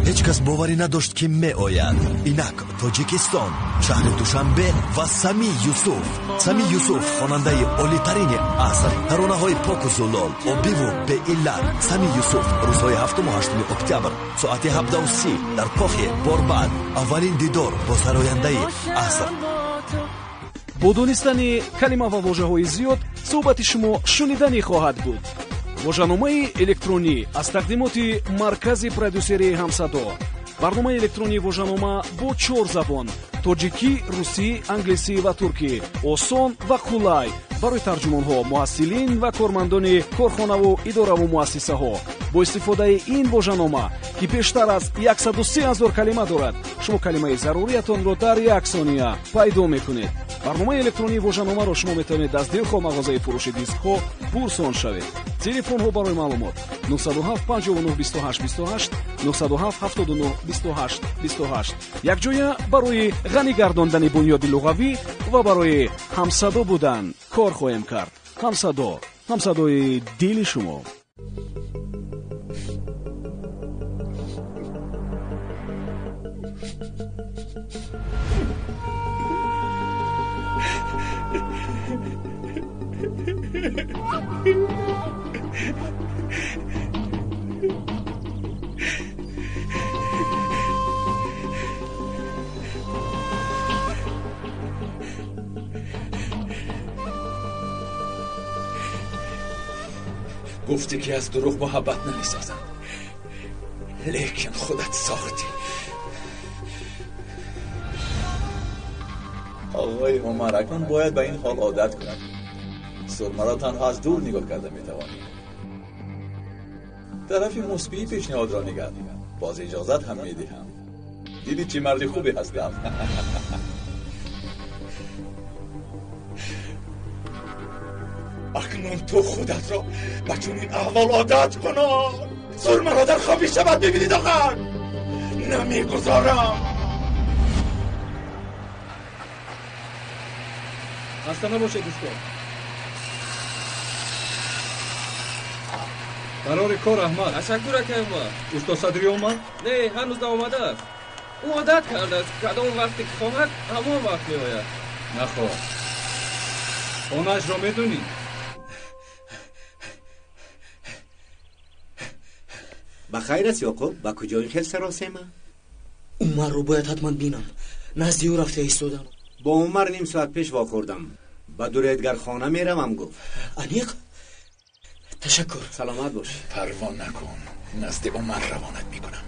Ҳеҷ кас боварӣ надошт, ки меояд. Инак Тоҷикистон, шаҳри Душанбе ва Сами Юсуф. Сами Юсуф, хонандаи олитарини аср, таронаҳои поку зулол, обиву беиллат. Сами Юсуф рӯзҳои 7-8 октябр соати 17:30 дар кохи Борбад. Аввалин дидор бо сарояндаи аср. Бо донистани калима ва вожаҳои зиёд суҳбати шумо шуниданӣ хоҳад буд. Вожаномаи электронӣ аз тақдимоти Маркази продюсерии «Ҳамсадо». Барномаи электронии вожанома бо чор забон: тоҷикӣ, русӣ, англисӣ ва туркӣ. Осон ва қулай барои тарҷумонҳо, муҳассилин ва кормандони корхонаву идораву муассисаҳо. Бо истифодаи ин вожанома, ки бештар аз 103 ҳазор калима дорад, шумо калимаи заруриятонро дар як сония пайдо мекунед. Барномаи электронии вожаномаро шумо метавонед аз дилхоҳ мағозаи фурӯши дискҳо пурсон шавед. Телефонҳо барои маълумот 907 59 28 28, 907 79 28 28. Якҷоя барои ғанӣ гардондани бунёди луғавӣ ва барои ҳамсадо будан кор хоҳем кард. Ҳамсадо, ҳамсадои дили шумо. Гуфтӣ, ки аз дурӯғ муҳаббат намесозанд, лекин худат сохтӣ. Оғои Умар, акнун бояд ба ин ҳол одат кунад. Сурмаро танҳо аз дур нигоҳ карда метавонӣ. Тарафи мусбии пешниҳодро нигар. Боз иҷозат ҳам медиҳам. Дидӣ, чӣ марди хубе ҳастам. Акнун ту худатро ба чунин аҳвол одат кунон. Сурмаро дар хоби шабат мебинӣ, доғар. Намегузорам. Хаста набошед, дӯстон. Барори кор, Аҳмад. Ташаккур, акай Умар. Усто Садрӣ омад? Не, ҳанӯз наомадааст. Ӯ одат кардааст, кадом вақте ки хоҳад, ҳамон вақт меояд. Нахоҳ. Хонаашро медонӣ? Ба хайр аст, Ёқуб? Ба куҷои хел саросема? Умарро бояд ҳатман бинам. Назди ӯ рафта истодам. Бо Умар ним соат пеш вохӯрдам. Ба дуредгархона меравам, гуфт. Аниқ? Ташаккур. Саломат бош. Парво накун, назди Умар равонат мекунам.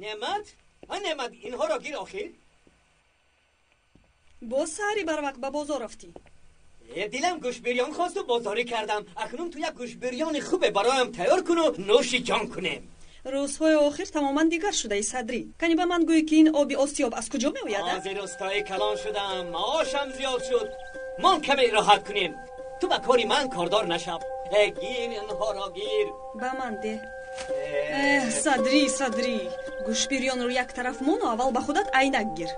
Неъмат, а Неъмат, инҳоро гир охир. Боз саҳари барвақт ба бозор рафтӣ? Дилам гӯшбирён хосту бозорӣ кардам. Акнун ту як гӯшбирёни хубе бароям тайёр куну нӯши ҷон кунем. Рӯзҳои охир тамоман дигар шудаи, Садрӣ. Кани ба ман гӯӣ, ки ин оби осиёб аз куҷо меояд? Ҳозир устои калон шудам, маошам зиёд шуд. Мон каме роҳат кунем. Ту ба кори ман кордор нашав. Гир инҳоро, гир. Ба ман деҳ. Эҳ, Садрӣ, Садрӣ, гӯшбирёнро як тараф мону аввал ба худат айнак гир.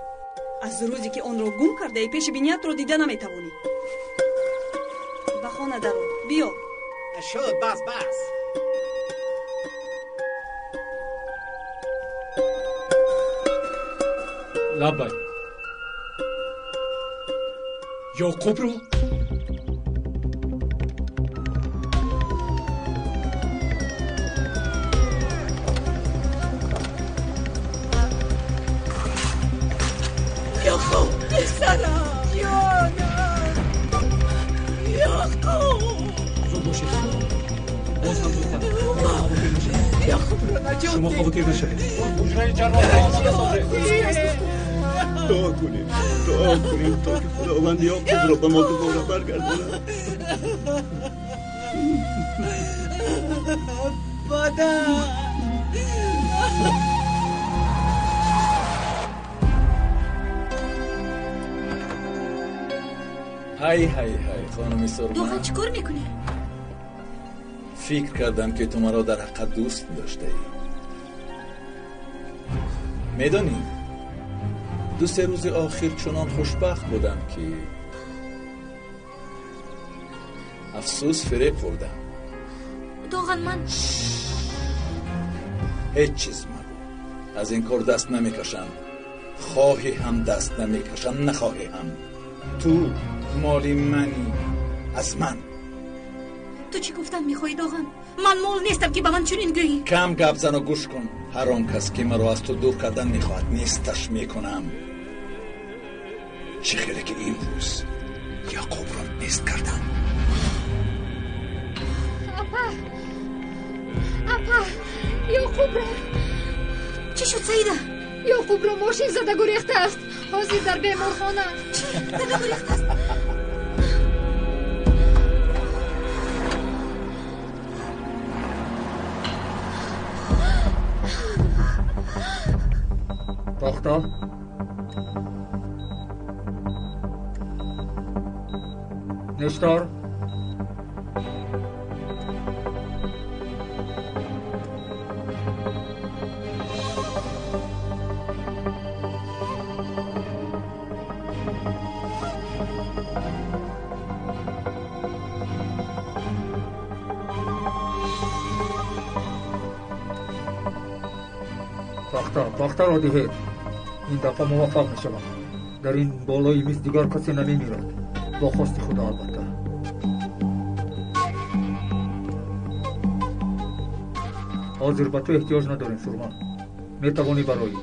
Аз рӯзе ки онро гум кардаи, пеши биниятро дида наметавонӣ. Ба хона даро, биё. Шуд, бас, бас. Лаббай. Ёқубро? Ёқуб, писарам, ҷонам, Ёқуб. Зуд бошед. Боз ҳам зудтар. Ёқубро наҷот. Шумо хавотир нашавед. Ҳуҷраи ҷарроҳро омода созед. Дуо кунем, дуо кунем, то ки Худованд Ёқубро ба мо дубора баргардонад. Падар. Ҳай, ҳай, ҳай, хонуми Сурма. Доған, чӣ кор мекунӣ? Фикр кардам, ки ту маро дар ҳақиқат дӯст доштаӣ. Медонӣ, ду се рӯзи охир чунон хушбахт будам, ки Афсӯс, фиреб хӯрдам. Доған, ман Ҳеҷ чиз магӯ. Аз ин кор даст намекашам. Хоҳӣ ҳам даст намекашам, нахоҳӣ ҳам. Ту моли манӣ, аз ман. Ту чӣ гуфтан мехоҳӣ, Доған? Ман мол нестам, ки ба ман чунин гӯӣ. Кам гап зану гӯш кун. Ҳар он кас ки маро аз ту дур кардан мехоҳад, несташ мекунам. Чӣ хеле ки имрӯз Яъқубро нест кардам. Апа, апа, Ёқубро. Чӣ шуд, Саида? Ёқубро мошин зада гурехтааст. Ҳозир дар беморхона. Чӣ? Зада гурехтааст? Похта. Нештар. Пахтаро диҳед. Ин дафъа муваффақ мешавам. Дар ин болои миз дигар касе намемирад. Бо хости Худо, албатта. Ҳозир ба ту эҳтиёҷ надорем, Сурма. Метавонӣ бароӣ.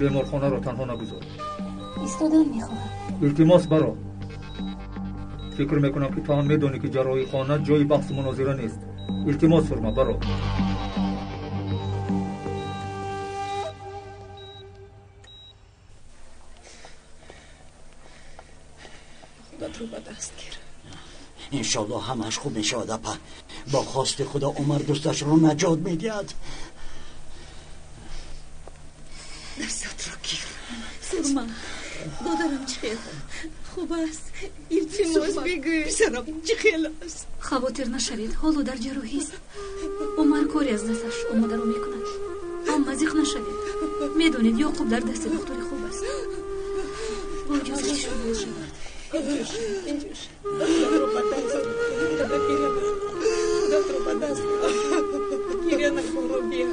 Беморхонаро танҳо нагузор. Истодан мехоҳам. Илтимос, баро. Фикр мекунам, ки ту ҳам медонӣ, ки ҷарроҳихона ҷои баҳсу мунозира нест. Илтимос, Сурма, баро. Худатро ба даст гир. Иншоллоҳ ҳамааш хуб мешавад, апа. Бо хости Худо Умар дӯсташро наҷот медиҳад. Дастатро гир. Сурма, додарам чӣ хел хуб аст? Илтимос, бигӯ, писарам чӣ хел аст? Хавотир нашавед, ҳоло дар ҷарроҳист. Умар кори аз дасташ омадаро мекунад. Амма зиқ нашавед. Медонед, Ёқуб дар дасти духтури хуб аст. Бо иҷозати шумо. Инҷуш, инҷуш. Худатро ба даст гир. Худатро ба даст гир. Гиря накун, Робия.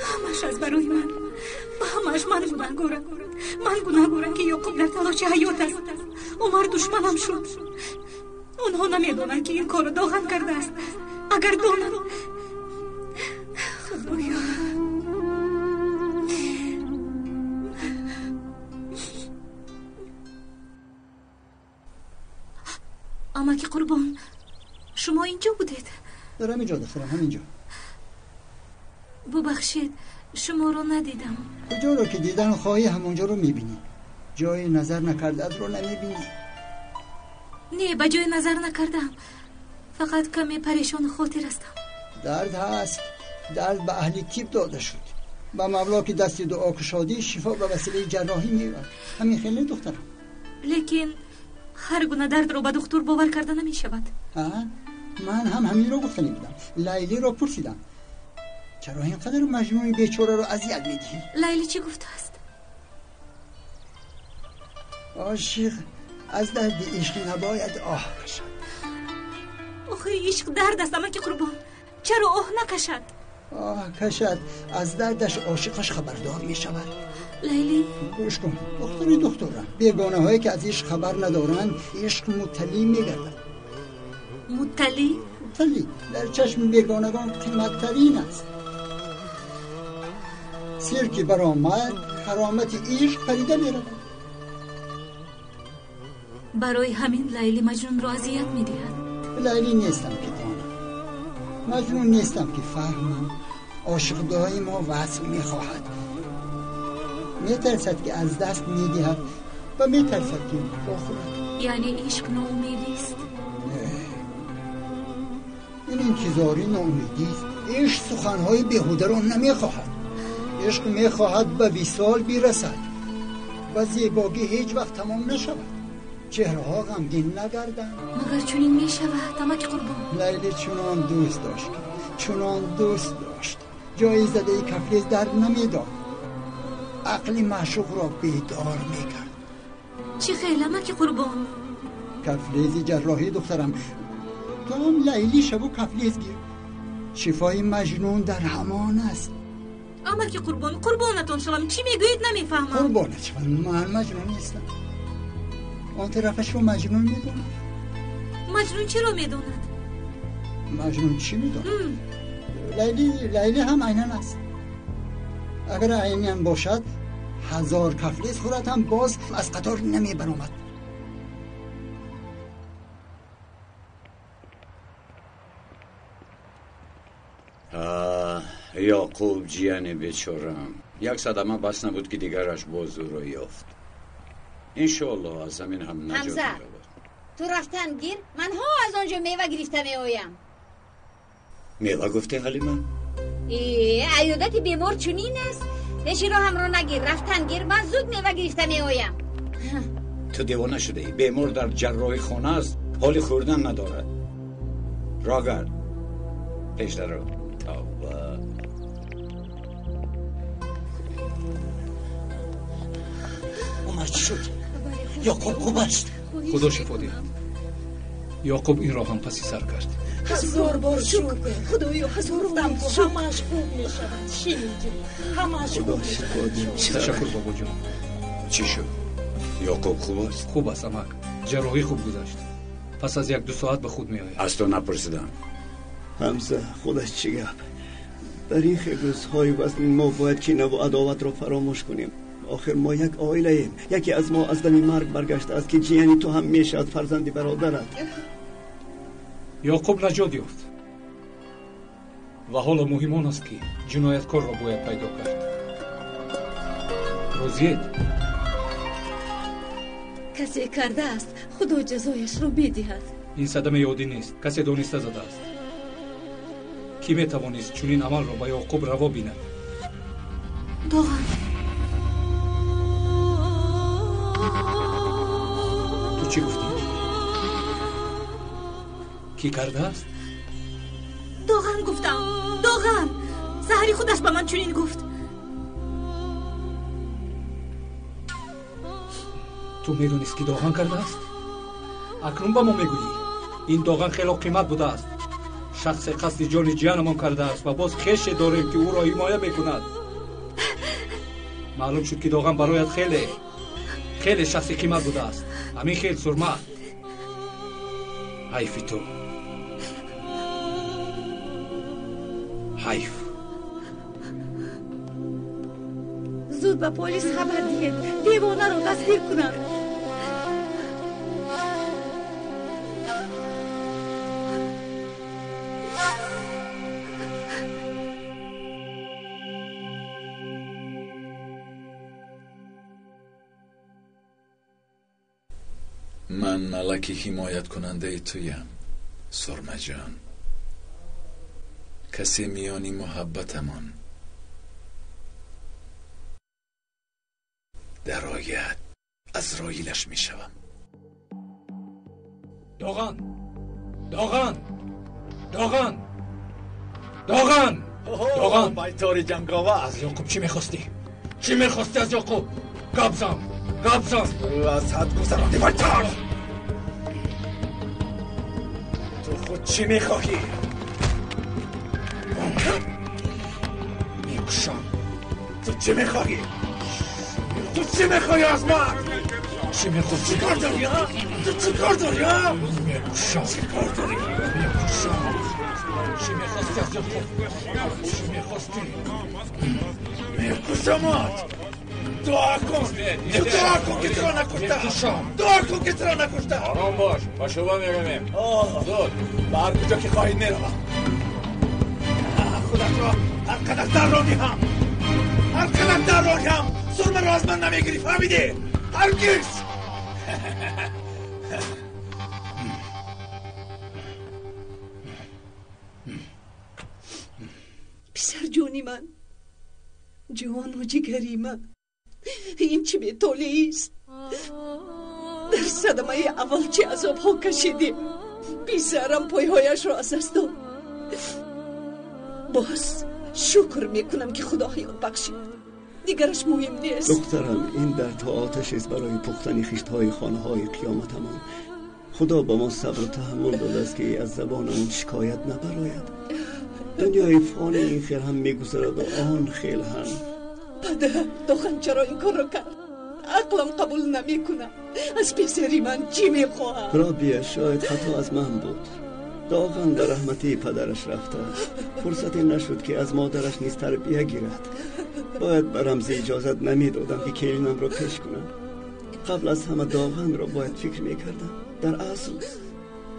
Ҳамаш аз барои ман. Ба ҳамааш ман гунаҳгорам. Ман гунаҳгорам, ки Ёқуб дар талоши ҳаёт аст. Умар душманам шуд. Онҳо намедонанд, ки ин корро Доған кардааст. Агар донанд, Худоё. Амаки Қурбон, шумо инҷо будед? Дар ҳамин ҷо, духтарам, ҳамин ҷо. Бубахшед, шуморо надидам. Куҷоро ки дидан хоҳӣ, ҳамонҷоро мебинӣ. Ҷои назар накардаатро намебинӣ. Не, ба ҷои назар накардам. Фақат каме парешону хотир ҳастам. Дард ҳаст. Дард ба аҳли тиб дода шуд. Ба мавло ки дасти дуо кушодӣ, шифо ба василаи ҷарроҳӣ меояд. Ҳамин хеле, духтарам. Лекин ҳар гуна дардро ба духтур бовар карда намешавад. Ман ҳам ҳаминро гуфтанӣ будам. Лайлиро пурсидам, чаро ин қадар маҷнуни бечораро азият медиҳӣ? Лайли чӣ гуфтааст? Ошиқ аз дарди ишқ набояд оҳ кашад. Охир ишқ дард аст, амаки Қурбон. Чаро оҳ накашад? Оҳ кашад, аз дардаш ошиқаш хабардор мешавад. Лайли, гӯш кун, духтари духтурам. Бегонаҳое ки аз ишқ хабар надоранд, ишқ мутталӣ мегардад. Мутталӣ? Мутталӣ дар чашми бегонагон қиматтарин аст. Сир ки баромад, каромати ишқ парида меравад. Барои ҳамин Лайли Маҷнунро азият медиҳад. Лайли нестам, ки донам. Маҷнун нестам, ки фаҳмам. Ошиқ доимо васл мехоҳад. Метарсад, ки аз даст медиҳад, ва метарсад, ки бохӯрад. Яъне ишқ ноумедист? Не, ин интизорӣ ноумедист. Ишқ суханҳои беҳударо намехоҳад. Ишқ мехоҳад ба висол бирасад ва зебогӣ ҳеҷ вақт тамом нашавад. Чеҳраҳо ғамгин нагарданд. Магар чунин мешавад, амаки Қурбон? Лайли чунон дӯст дошт, чунон дӯст дошт, ҷои задаи кафлез дард намедод. Ақли маъшуқро бедор мекард. Чӣ хел, амаки Қурбон? Кафлези ҷарроҳӣ, духтарам. Ту ҳам Лайлӣ шаву кафлез гир. Шифои Маҷнун дар ҳамон аст. Амаки Қурбон, қурбонатон шавам, чӣ мегӯед, намефаҳмам. Қурбонат шавам, ман Маҷнун нестам. Он тарафашро Маҷнун медонад. Маҷнун чиро медонад? Маҷнун чӣ медонад? Лайлӣ, Лайлӣ ҳам айнан аст. Агар айнан бошад, 1000 кафлез хӯрад ҳам боз аз қатор намебаромад. Яъқуб ҷияни бечорам, як садама бас набуд, ки дигараш боз ӯро ёфт. Иншоаллоҳ, аз замин ҳам наҷот Ҳамза, меёбад. Ту рафтан гир, ман ҳо аз он ҷо мева гирифта меоям. Мева гуфте, Ҳалима? Э, аёдати бемор чунин аст. Пеши роҳамро нагир, рафтан гир, ман зуд мева гирифта меоям. Ту девона шудаӣ? Бемор дар ҷарроҳи хона аст, ҳоли хӯрдан надорад. Рогард пешдаро, тавба. Умар, чӣ шуд? Яъқуб хуб аст? Худо шифо диҳад. Яъқуб инро ҳам паси сар кард. Ҳазор бор шукр, Худоё, ҳазор гуфтам, бор ку шукр. ҳамааш хуб мешавад. Шиниди, ҳамааш хуб мешавад. Ташаккур, бобоҷон. Чӣ шуд? Яъқуб хуб аст? Хуб аст, амак. Ҷарроҳӣ хуб гузашт. Пас аз 1-2 соат ба худ меояд. Аз ту напурсидам. Ҳамза, худаш чӣ гап? Дар ин хел рӯзҳои вазнин мо бояд кинаву адоватро фаромӯш кунем. Охир мо як оилаем. Яке аз мо аз дами марг баргаштааст, ки ҷияни ту ҳам мешавад, фарзанди бародарат. Яъқуб наҷот ёфт ва ҳоло муҳим он аст, ки ҷинояткорро бояд пайдо кард. Розиед? Касе кардааст, Худо ҷазояшро медиҳад. Ин садамаи оддӣ нест. Касе дониста задааст. Кӣ метавонист чунин амалро ба Яъқуб раво бинад? Доған. Ту чӣ гуфтӣ? Кӣ кардааст? Доған гуфтам, Доған. Саҳари худаш ба ман чунин гуфт. Ту медонист, ки Доған кардааст? Акнун ба мо мегӯӣ, ин Доған хело қимат будааст. Шахсе қасди ҷони ҷиянамон кардааст ва боз хеше дорем, ки ӯро ҳимоя мекунад. Маълум шуд, ки Доған барояд хеле хеле шахси қимат будааст. Ҳамин хел, Сурма? Ҳайфи ту, ҳайф. Зуд ба полис хабар диҳед, девонаро дастгир кунанд. Ман малаки ҳимояткунандаи туям, Сурмаҷон. Касе миёни муҳаббатамон дарояд, азроилаш мешавам. Доған, Доған, Доған, Доған, Доған! Байтори ҷанговар! Аз Ёқуб чӣ мехостӣ? Чӣ мехостӣ аз Ёқуб? Гап зан, гап зан! Аз ҳад гузаронди, байтор! Ту худ чӣ мехоҳӣ? Мекушам. Ту чӣ мехоҳӣ? Ту чӣ мехоҳӣ аз ман? Чӣ мехоҳӣ? Чӣ кор дорӣ, ҳа? Ту чӣ кор дорӣ, ҳа? Мекушам. Чӣ кор дорӣ? Мекушам. Чӣ мехостӣ аз Ёқуб? Чӣ мехостӣ? Мекушамат! Дуо кун! Ту дуо кун, ки туро накуштам! Мекушам. Дуо кун, ки туро накуштам! Ором бош, ба шӯъба меравем. Зуд. Ба ҳар куҷо ки хоҳӣ меравам. Худатро ҳар қадар дар рониҳам, ҳар қадар дар рониҳам, сурмаро аз ман намегирӣ, фаҳмидӣ? Ҳаргиз! Писарҷони ман, ҷону ҷигари ман, ин чӣ бетолеист? Дар садамаи аввал чӣ азобҳо кашидем? Писарам пойҳояшро аз даст дод. Боз шукр мекунам, ки Худо ҳаёт бахшид. Дигараш муҳим нест. Духтарам, ин дардҳо оташ аст барои пухтани хиштҳои хонаҳои қиёматамон. Худо ба мо сабру таҳаммул додааст, ки аз забонамон шикоят набарояд. Дунёи фони ин хел ҳам мегузарад ва он хел ҳам. Падар, Доған чаро ин корро кард? Ақлам қабул намекунад. Аз писари ман чӣ мехоҳад? Робия, шояд хато аз ман буд. Доған ба раҳматии падараш рафтааст. Фурсате нашуд, ки аз модараш низ тарбия гирад. Бояд ба Рамзӣ иҷозат намедодам, ки келинамро пеш кунам. Қабл аз ҳама Доғанро бояд фикр мекардам. Дар асл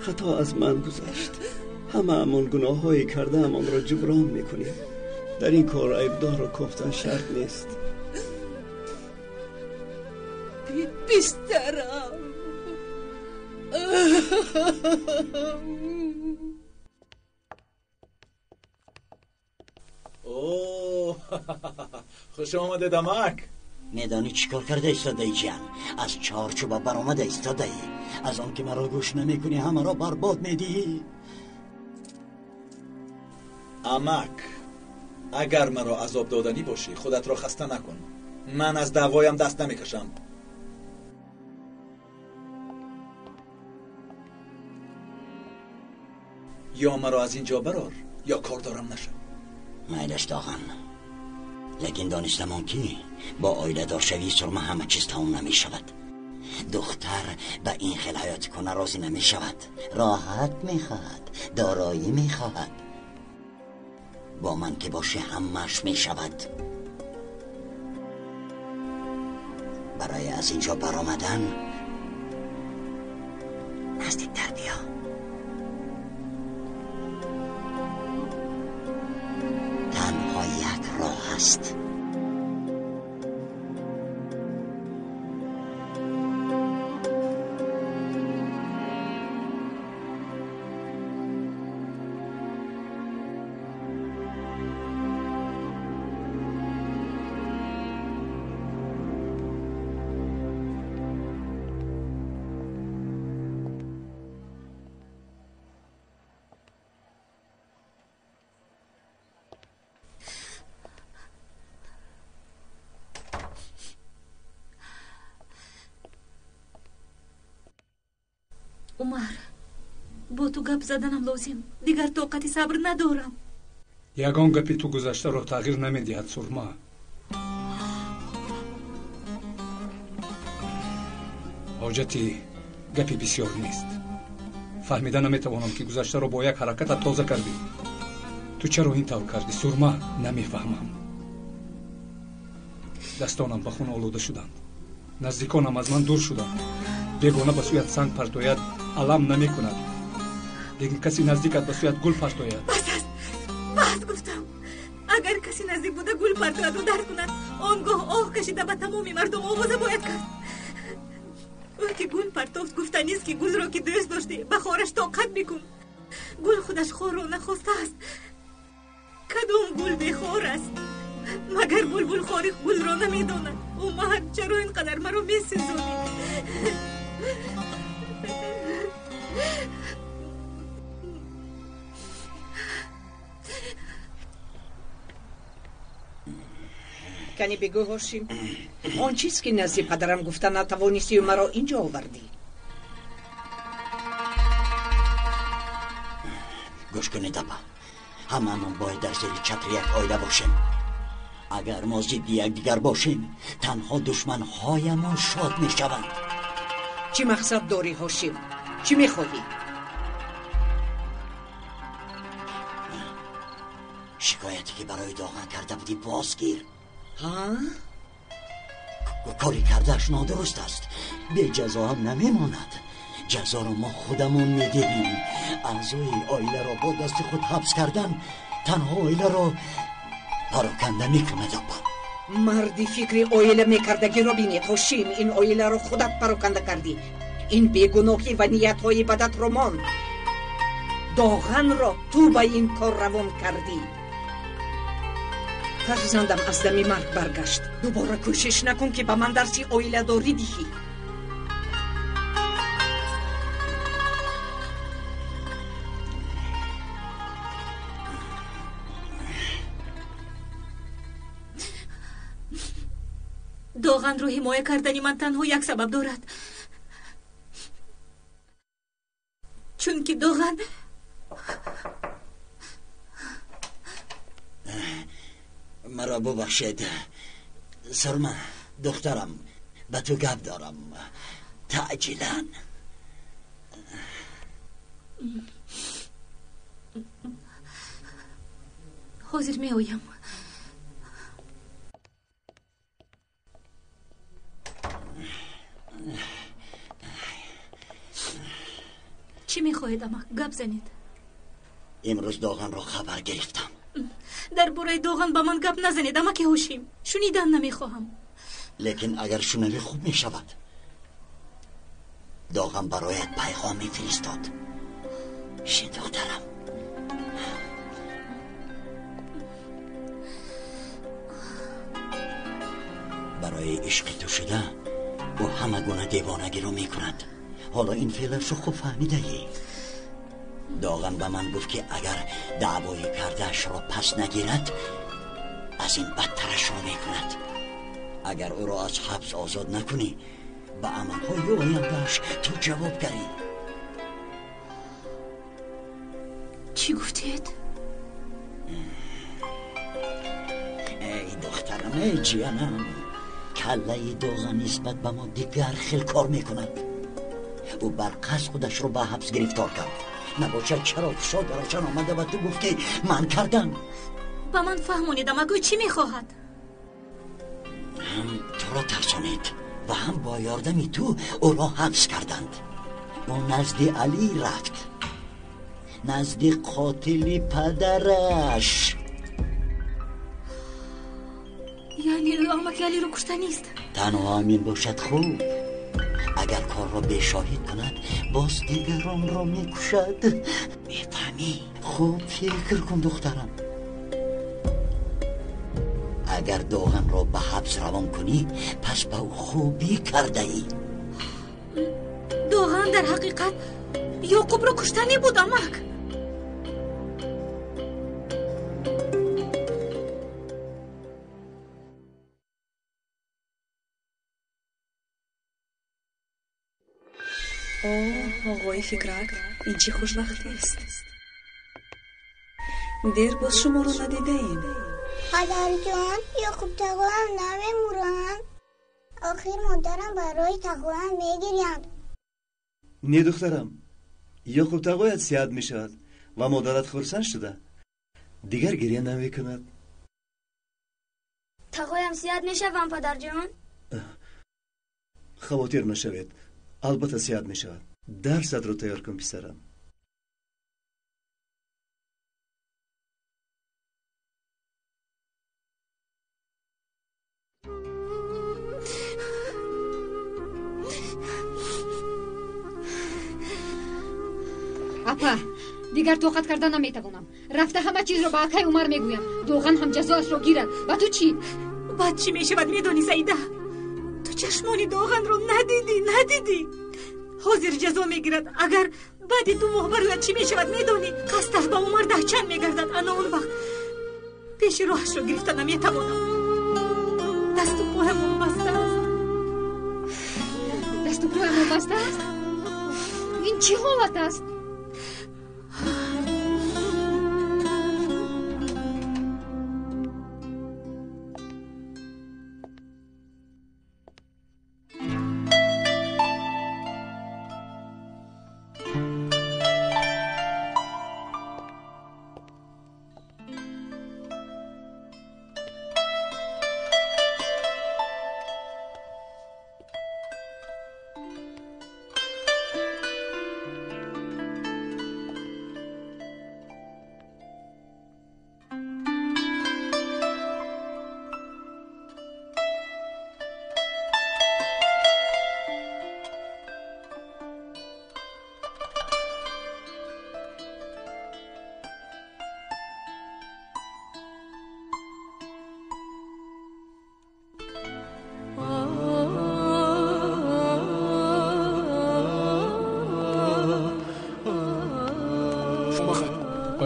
хато аз ман гузашт. Ҳамаамон гуноҳҳои кардаамонро ҷуброн мекунем. Дар ин кор айбдорро кофтан шарт нест. Писарам. О, хуш омадед, амак. Медонӣ чӣ кор карда истодаӣ, ҷиан? Аз чорчӯба баромада истодаӣ. Аз он ки маро гӯш намекунӣ, ҳамаро барбод медиҳӣ. Амак, агар маро азоб доданӣ бошӣ, худатро хаста накун. Ман аз даъвоям даст намекашам. Ё маро аз ин ҷо барор, ё кордорам нашав. Майлаш, Доған, лекин донистамон, ки бо оиладоршавии Сурма ҳама чиз тамом намешавад. Духтар ба ин хел ҳаёти куна розӣ намешавад. Роҳат мехоҳад, дороӣ мехоҳад. Бо ман ки боше, ҳамааш мешавад. Барои аз ин ҷо баромадан наздиктар биё. Танҳо як роҳ аст. Умар, бо ту гап заданам лозим. Дигар тоқати сабр надорам. Ягон гапи ту гузаштаро тағйир намедиҳад, Сурма. Ҳоҷати гапи бисёр нест. Фаҳмида наметавонам, ки гузаштаро бо як ҳаракатат тоза кардӣ. Ту чаро ин тавр кардӣ, Сурма? Намефаҳмам. Дастонам ба хун олуда шуданд, наздиконам аз ман дур шуданд. Бегона ба сӯят санг партояд, алам намекунад, лекин каси наздикат ба сӯят гул партояд. Бас аст, бас гуфтам. Агар каси наздик буда гул партояду дард кунад, он гоҳ оҳ кашида ба тамоми мардум овоза бояд кард. Ӯ ки гул партофт, гуфтанист, ки гулро, ки дӯст доштӣ, ба хораш тоқат бикун. Гул худаш хорро нахостааст. Кадом гул бехор аст? Магар булбул хори гулро намедонад? Умар, чаро ин қадар маро месӯзонӣ? Кани бигӯ, Ҳошим, он чиз, ки назди падарам гуфта натавонистию маро инҷо овардӣ. Гӯш кунед, апа, ҳамаамон бояд дар зери чатри як оила бошем. Агар мо зидди якдигар бошем, танҳо душманҳоямон шод мешаванд. Чӣ мақсад дорӣ, Ҳошим? Чӣ мехоҳӣ? Шикояте, ки барои Доған карда будӣ, бозгир. Ҳа? Кори кардааш нодуруст аст. Беҷазо ҳам намемонад. Ҷазоро мо худамон медиҳем. Аъзои оиларо бо дасти худ ҳабс кардан танҳо оиларо пароканда мекунад, апа. Марди фикри оила мекардагиро бинед, Ҳошим. Ин оиларо худат пароканда кардӣ. Ин бегуноҳӣ ва ниятҳои бадатро мон. Доғанро ту ба ин кор равон кардӣ. Фарзандам аз дами марг баргашт. Дубора кӯшиш накун, ки ба ман дарси оиладорӣ диҳӣ. Доғанро ҳимоя кардани ман танҳо як сабаб дорад. Чунки Доған маро бубахшед. Сурма, духтарам, ба ту гап дорам. Таъҷилан. Ҳозир меоям. Чӣ мехоҳед, амак? Гап занед. Имрӯз Доғанро хабар гирифтам. Дар бораи Доған ба ман гап назанед, амаки Ҳошим. Шунидан намехоҳам. Лекин агар шунавӣ хуб мешавад. Доған бароят пайғом мефиристод. Шин, духтарам. Барои ишқи ту шуда ӯ ҳама гуна девонагиро мекунад. Ҳоло ин феълашро хуб фаҳмидаӣ. Доған ба ман гуфт, ки агар даъвои кардаашро пас нагирад, аз ин бадтарашро мекунад. Агар ӯро аз ҳабс озод накунӣ, ба амалҳои ояндааш ту ҷавобгарӣ. Чӣ гуфтед? Эй духтарам, эй ҷиянам, каллаи Доған нисбат ба мо дигар хел кор мекунад. Ӯ бар қасд худашро ба ҳабс гирифтор кард. Набошад, чаро фишор омада ба ту гуфт, ки ман кардам? Ба ман фаҳмонед, амак, ӯ чӣ мехоҳад? Ҳам туро тарсонид ва ҳам бо ёрдами ту ӯро ҳабс карданд. Ӯ назди Алӣ рафт, назди қотили падараш. Яъне ӯ амаки Алиро куштанист? Танҳо ҳамин бошад хуб. Агар корро бешоҳид кунад, боз дигаронро мекушад. Мефаҳмӣ? Хуб фикр кун, духтарам. Агар Доғанро ба ҳабс равон кунӣ, пас ба ӯ хубӣ кардаӣ. Доған дар ҳақиқат Ёқубро куштанӣ буд, амак. О, оғои Фикрат, ин чӣ хушбахтист! Дер боз шуморо надидаем. Падарҷон, Ёқуб тағоям намемуранд. Охир модарам барои тағоям мегирянд. Не, духтарам, Ёқуб тағоят сиҳат мешавад ва модарат хурсанд шуда дигар гиря намекунад. Тағоям сиҳат мешавам, падарҷон? Хавотир нашавед, албатта сиҳат мешавад. Дарсатро тайёр кун, писарам. Апа, дигар тоқат карда наметавонам. Рафта ҳама чизро ба акай Умар мегӯям. Доған ҳам ҷазоашро гирад. Ба ту чӣ? Баъд чӣ мешавад, медонӣ, Саида? Ту чашмони Доғанро надидӣ, надидӣ. Ҳозир ҷазо мегирад. Агар баъди 2 моҳ барояд чӣ мешавад, медонӣ? Қасдаш ба Умар даҳчанд мегардад. Ана он вақт пеши роҳашро гирифта наметавонам. Дасту поямон баста аст. Дасту поямон баста аст? Ин чӣ ҳолат аст?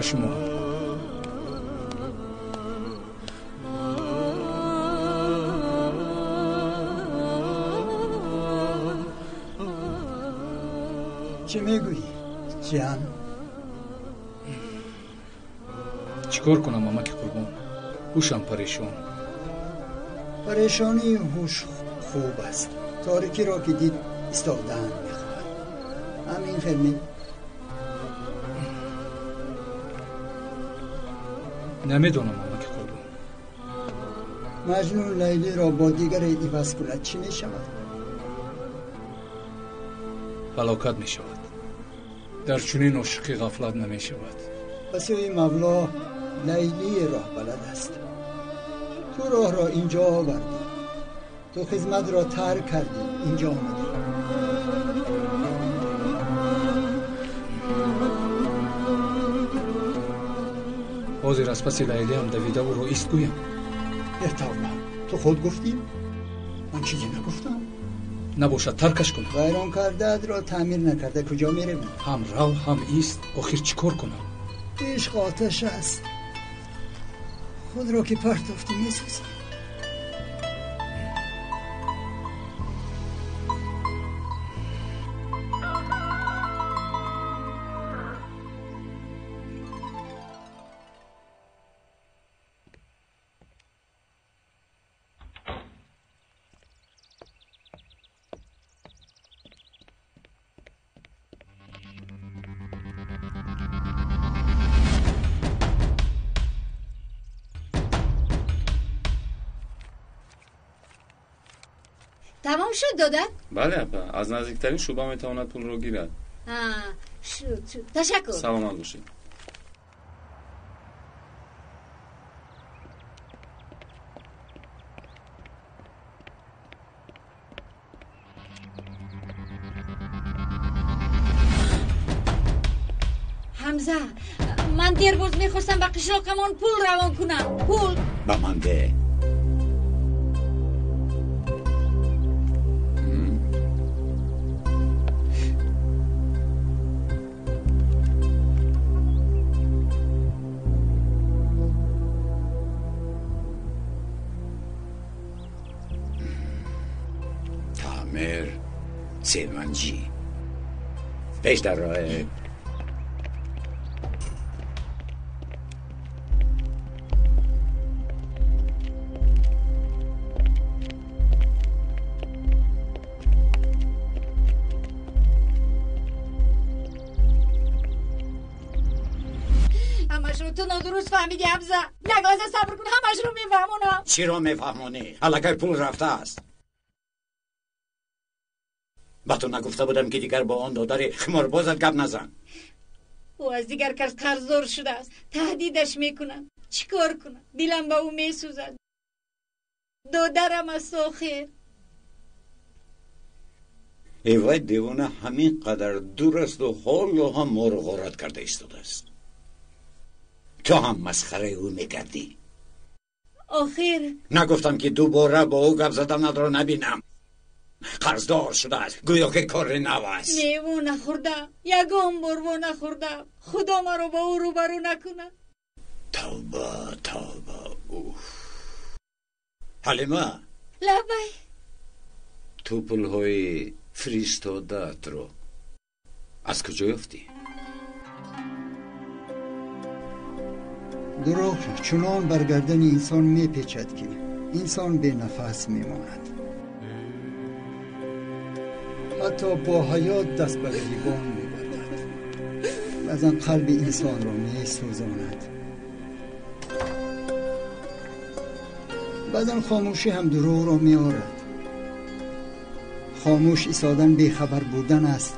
Шумо Чӣ мегӯӣ, ҷиан? Чӣ кор кунам, амаки Қурбон? Ҳушам парешон. Парешонии ҳуш хуб аст. Торикиро ки дид, истодан мехоҳад. Ҳамин хел не? Намедонам, амаки Қурбон. Маҷнун Лайлиро бо дигаре иваз кунад, чӣ мешавад? Фалокат мешавад. Дар чунин ошиқӣ ғафлат намешавад. Ба сӯи Мавло Лайлии роҳ балад аст. Ту роҳро инҷо овардӣ. Ту хизматро тарк кардӣ, инҷо омадӣ. Ҳозир аз паси Лайлиам давида ӯро ист гӯям. Э тавба, ту худ гуфтӣ? Ман чизе нагуфтам. Набошад, таркаш кунам. Вайрон кардаатро таъмир накарда куҷо меравӣ? Ҳам рав, ҳам ист. Охир чӣ кор кунам? Ишқ оташ аст. Худро ки партофтӣ, месӯзӣ. Тамом шуд, додар? Бале, апа, аз наздиктарин шӯъба метавонад пулро гирад. Шуд, шуд, ташаккур. Саломат бошед. Ҳамза, ман дербоз мехостам ба қишлоқамон пул равон кунам, пул. Ба ман де. Таъмир, семанҷӣ, пеш дар роҳе. Ҳамашро ту нодуруст фаҳмидӣ, Ҳамза. Як лаҳза сабр кун, ҳамашро мефаҳмонам. Чиро мефаҳмонӣ? Аллакай пул рафтааст. Ба ту нагуфта будам, ки дигар бо он додари химорбозат гап назан? Ӯ аз дигар кас қарздор шудааст, таҳдидаш мекунад. Чӣ кор кунам? Дилам ба ӯ месӯзад. Додарам аст охир. Э вай девона ҳамин қадар дур асту ҳоло ҳам моро ғорат карда истодааст. Ту ҳам масхараи ӯ мекардӣ. Охир нагуфтам, ки дубора бо ӯ гап заданатро набинам? Қарздор шудааст, гӯё ки кори нав аст. Не, во нахӯрдам, ягон бор во нахӯрдам. Худо маро бо ӯ рӯбарӯ накунад. Тавба, тавба, уф. Ҳалима. Лаббай. Ту пулҳои фиристодаатро аз куҷо ёфтӣ? Дурӯғ чунон бар гардани инсон мепечад, ки инсон бенафас мемонад. Ҳатто бо ҳаёт даст ба гирибон мегардад. Баъзан қалби инсонро месӯзонад. Баъзан хомӯшӣ ҳам дурӯғро меорад. Хомӯш истодан бехабар будан аст.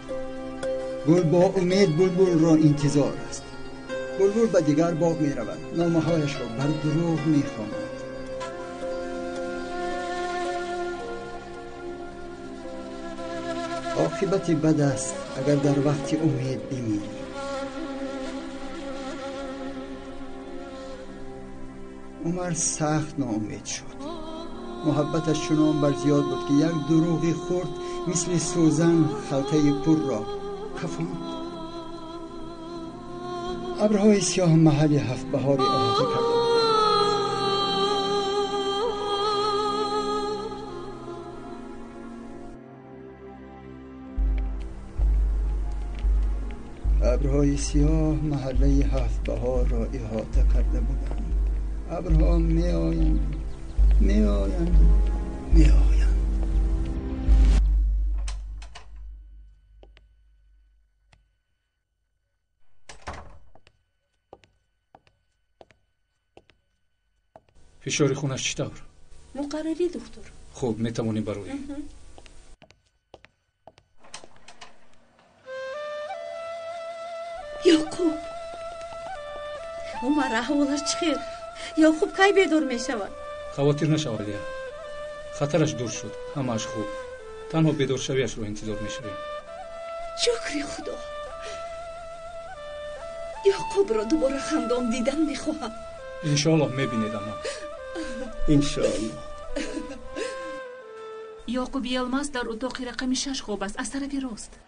Гул бо умед булбулро интизор аст. Булбул ба дигар боғ меравад, номаҳояшро бар дурӯғ мехонад. Оқибати бад аст, агар дар вақти умед бимирӣ. Умар сахт ноумед шуд. Муҳаббаташ чунон бар зиёд буд, ки як дурӯғи хурд мисли сӯзан халтаи пурро кафонд. Абрҳои сиёҳ маҳалли ҳафтбаҳори оҳиста карда буданд. ابرهای سیاه محله هفت بهار را احاطه کرده بودند. ابرها می آیند، می آیند، می آیند. فشار خونش چطور؟ مقرری دکتر. خوب میتوانیم برویم. یعقوب، عمر احوالش چخیر؟ یعقوب کی بیدار میشود؟ خاطر نشو علیا، خطرش دور شد، همه‌اش خوب. تنها بیدار شویش رو انتظار میشویم. شکر خدا. یعقوب را دوباره خندان دیدن میخواهم. انشاءالله میبینید اما. انشاءالله. یعقوب یلماز در اتاق رقم 6 خواب است، از طرف راست.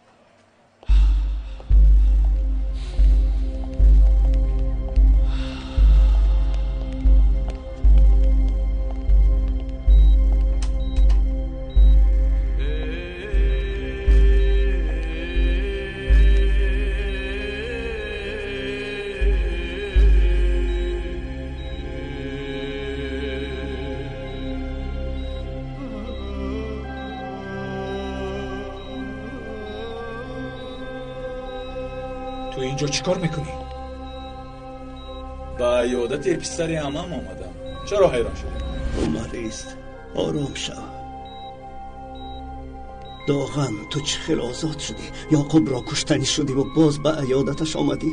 تو اینجا چیکار میکنی؟ با عیادت پسر عمم آمدم. چرا حیران شدی؟ عمر است، آرام شو. داغن تو چه خیلی آزاد شدی؟ یعقوب را کشتنی شدی و باز به عیادتش آمدی؟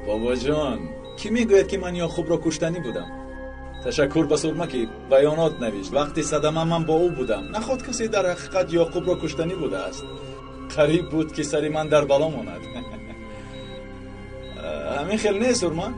بابا جان، کی میگوید که من یعقوب را کشتنی بودم؟ تشکر به سرمه که بیانات نوشت. وقتی صدمه من با او بودم. نخواد کسی در حقیقت یعقوب را کشتنی بوده است. قریب بود که سر من در بلا ماند. همین خیلی نیست سرما؟